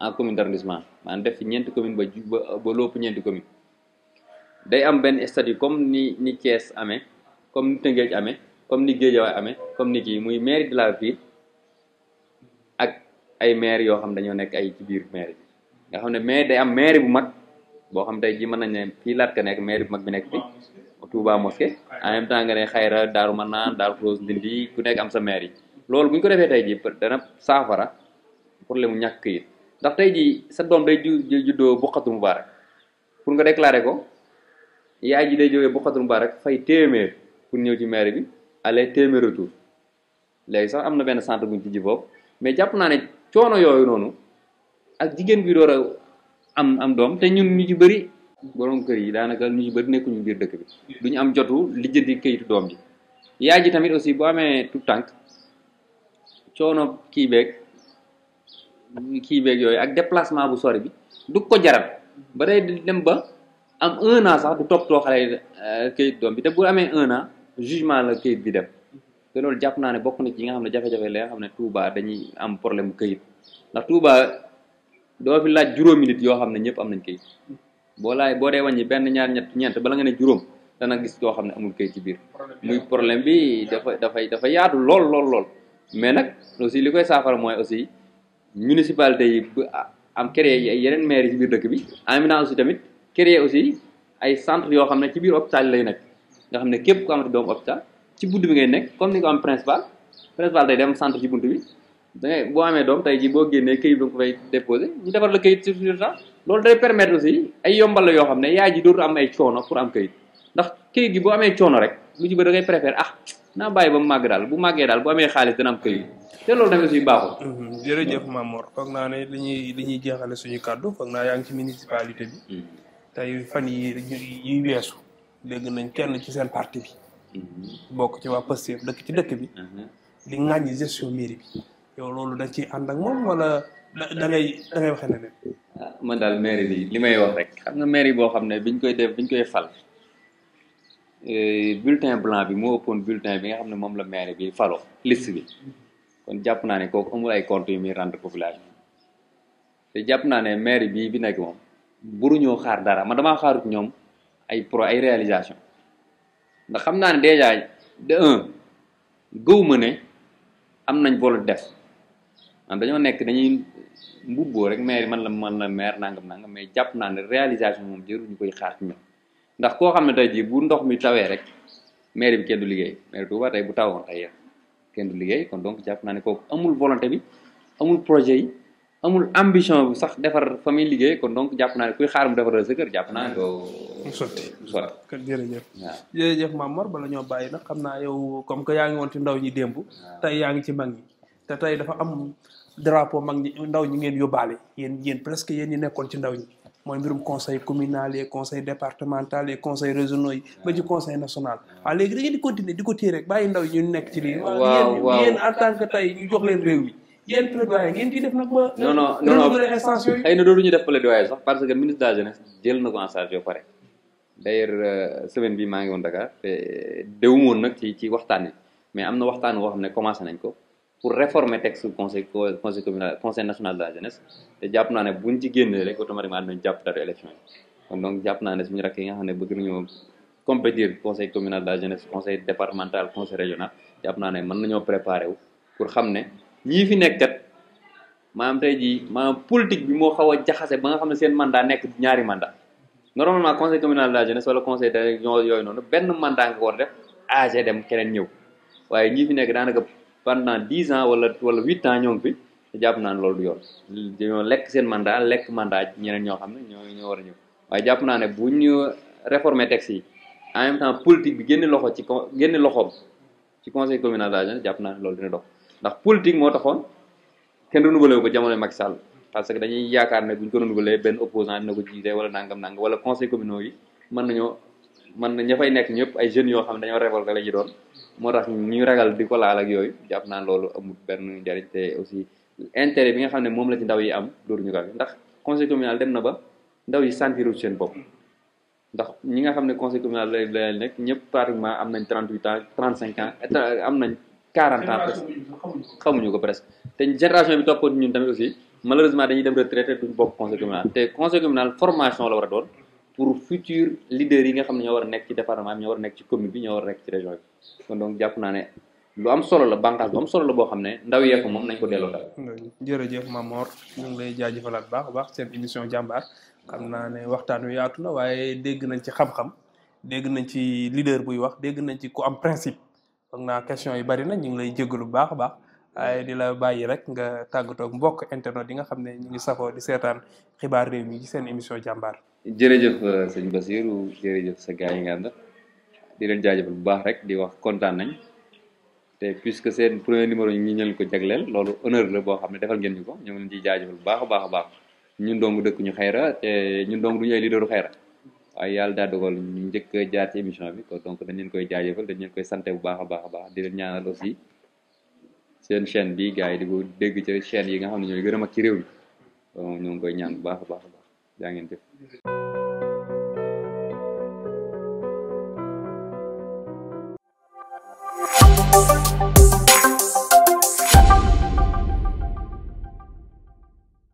en commune d'arrondissement maanaam def fi ñeenti commune ba lépp ñeenti commune day am benn statut comme ni Thiès amee comme ni Tëngéej amee comme ni Guédiawaye amee comme ni kii muy mairie de la ville ak ay maire yoo xam dañoo nekk ay ci biir maire yi nga xam ne maire day am maire bu mag boo xam tey ji mën nañ ne fii laat ka nekk maire bu mag bi nekk fi Touba mosquée en même temps nga ne Xayra Daaru Manaan Daaru Xudoos Ndindi ku nekk am sa maire yi loolu bu ñu ko defee tey jii dana saafara problème mu ñàkk këyit ndax tey jii sa doom day juddoo Bokhatul Moubarak pour nga déclarer ko yaay ji day jógee Bokhatul Moubarak fay téeméer pour ñëw ci maire bi aller téeméer retour léegi sax am na benn centre bu ñu tijji foofu mais jàpp naa ne coono yooyu noonu ak jigéen bi door a am doom te ñun ñu ci bëri borom kër yi daanaka ñu ci bëri nekkuñu biir dëkk bi duñu am jotu lijjanti këyitu doom ji yaay ji tamit aussi boo amee tout tànk coono kii beeg yooyu ak déplacement bu sori bi du ko jaral ba day dem ba am 1 an sax du toppatoo xale këyit doom bi te bu amee 1 an jugement la këyit bi dem te loolu jàpp naa ne bokk na ci yi nga xam ne jafe-jafe la nga xam ne Touba dañuy am problème bu këyit ndax Touba doo fi laaj juróomi nit yoo xam ne ñëpp am nañ këyit boo dee wàññi benn ñaar ñeent bala nga ne juróom dana gis koo xam ne amul këyit ci biir muy problème bi dafa yaatu lool mais nag aussi li koy saafara mooy aussi municipalité yi bu am créé yeneen maire yi ci biir dëkk bi en même temps aussi tamit créé aussi ay centre yoo xam ne ci biir hôpital lay nekk nga xam ne képp ku amati doomu hôpital ci bunt bi ngay nekk comme ni ko am principal day dem centre ci bunt bi dangay boo amee doom tey ji boo génnee këyit da nga ko fay déposé ñu defar la këyit sur temps loolu day permettre aussi ay yombal la yoo xam ne yaay ji dootu am ay coono pour am këyit ndax këyit gi boo amee coono rek lu ci bëri da ngay préfère naa bàyyi ba mu màgg daal bu màggee daal bu amee xaalis dana am këyit te loolu tamit aussi baaxul. jërëjëf Mamor foog naa ne li ñuy jeexale suñu kàddu foog naa yaa ngi ci municipalité bi. tey fan yi weesu dégg nañ kenn ci seen parti bi. bokk ci waa Pastef dëkk ci dëkk bi. di ŋàññi gestion mairie bi. yow loolu da ciy ànd ak moom wala da ngay waxee ne man daal mairie bi li may wax rek xam nga mairie boo xam ne biñ koy fal bulletin blanc bi moo ëppoon bulletin bi nga xam ne moom la mairie bi falo liste bi kon jàpp naa ne kooku amul ay comptes yu muy rendre population te jàpp naa ne mairie bi bi nekk moom buruñoo xaar dara man damaa xaarut ñoom ay réalisation ndax xam naa ne déjà de gëwuma ne am nañ volonté def man dañoo nekk dañuy mbubboo rek maire man la maire nangam mais jàpp naa ne réalisation moom jëru ñu koy xaar ci ñoom ndax koo xam ne tey jii bu ndox mi tawee rek maire bi kenn du liggéey maire Touba tey bu tawoon tey kenn du liggéey kon donc jàpp naa ne kooku amul volonté bi amul projet yi amul ambition bi sax defar fa muy liggéey kon donc jàpp naa ne kuy xaar mu defaral sa kër jàpp naa ne doo sotti jërëjëf waaw jërëjëf Mamor bala ñoo bàyyi nag xam naa yow comme que yaa ngi woon ci ndaw ñi démb tey yaa ngi ci mag ñi te tey dafa am drapeau mag ñi ndaw ñi ngeen yóbbaale yéen presque yéen ñi nekkoon ci ndaw ñi mooy mbirum conseil communal yi conseil départemental yi conseil régionaux yi ba ci conseil national waaw léegi da ngeen di continuer di ko téye rek bàyyi ndaw ñu nekk ci lii waaw yéen en tant que tey ñu jox leen réew mi yéen plaidoyer ngeen ciy def nag ba non instance yooyu xëy na dootuñu def plaidoyer sax parce que ministre de la jeunesse jël na ko en charge yoo pare d'ailleurs semaine bi maa ngi woon Dakar te déwumoon nag ci waxtaan yi mais am na waxtaan woo xam ne commencé nañ ko pour réformer texte conseil communal conseil national de la jeunesse te jàpp naa ne buñ ci génnee rek automatiquement dinañ jàpp date élection yi kon donc jàpp naa ne suñu rakk yi nga xam ne bëgg nañoo compétir conseil communal de la jeunesse conseil départemental conseil régional jàpp naa ne mën nañoo préparer wu pour xam ne ñii fi nekk kat maanaam tey jii maanaam politique bi moo xaw a jaxase ba nga xam ne seen mandat nekk ñaari mandat normalement conseil communal de la jeunesse wala conseil de région yooyu noonu benn mandat nga ko war def âgé dem keneen ñëw waaye ñii fi nekk daanaka pendant 10 ans wala 8 ans ñoo ngi fi te jàpp naa ne loolu du yoon dañoo lekk seen mandat lekk mandat ñeneen ñoo xam ne ñoo war a ñëw waaye jàpp naa ne bu ñu réformer texte yi en même temps politique bi génne loxoom ci conseil communal de la jeunesse jàpp naa ne loolu dina dox ndax politique moo taxoon kenn renouvelé ko jamono Macky Sall parce que dañuy yaakaar ne bu ñu ko renouvelé benn opposant dina ko jiite wala nangam wala conseil communaux yi mën na ña fay nekk ñëpp ay jeunes yoo xam ne dañoo révolté la ñu doon moo tax ñu ragal di ko laal ak yooyu jàpp naa loolu amul benn njariñ te aussi intérêt bi nga xam ne moom la ci ndaw yi am dootuñu ko ndax conseil communal dem na ba ndaw yi sentir seen bopp ndax ñi nga xam ne conseil communal la nekk ñëpp pratiquement am nañ 38 ans 35 ans am nañ 40 ans presque xamuñu ko presque te génération bi toppoon ñun tamit aussi malheureusement dañuy dem retraité duñ bokk conseil communal te conseil communal formation la war a doon pour futur leaders yi nga xam ne ñoo war a nekk ci département bi ñoo war a nekk ci commune bi ñoo war a nekk ci région bi kon donc jàpp naa ne lu am solo la bànqaas bu am solo la boo xam ne ndaw yee ko moom nañ ko delloo daal. jërëjëf Mamor ñu ngi lay jaajëfalaat baax a baax seen émission jàmbaar xam naa ne waxtaan wi yaatu na waaye dégg nañ ci xam-xam dégg nañ ci leader buy wax dégg nañ ci ku am principe foog naa question yu bari na ñu ngi lay jégalu bu baax a baax waaye di la bàyyi rek nga tàggatoo ak mbokk internet yi nga xam ne ñu ngi safoo di seetaan xibaar réew mi ci seen émission jàmbaar. jërëjëf sëñ Basirou jërëjëf sa gars yi nga ànd di leen jaajëfal bu baax rek di wax kontaan nañ te puisque seen premier numéro ñi leen ko jagleel loolu honneur la boo xam ne defal ngeen ñu ko ñu ngi leen ciy jaajëfal bu baax a baax a baax ñun dong dëkk ñu xayra te ñun dong du ñu ay leaderu xayra waaye yàlla daa dogal ñu njëkk a jaar ci émission bi ko donc dañ leen koy jaajëfal dañ leen koy sante bu baax a baax a baax di leen ñaanal aussi seen chaîne bi gars yi di ko dégg ci chaîne yi nga xam ne ñooy gën a mag ci réew mi ñoo ngi koy ñaan bu baax a baax a baax jaa ngeen jëf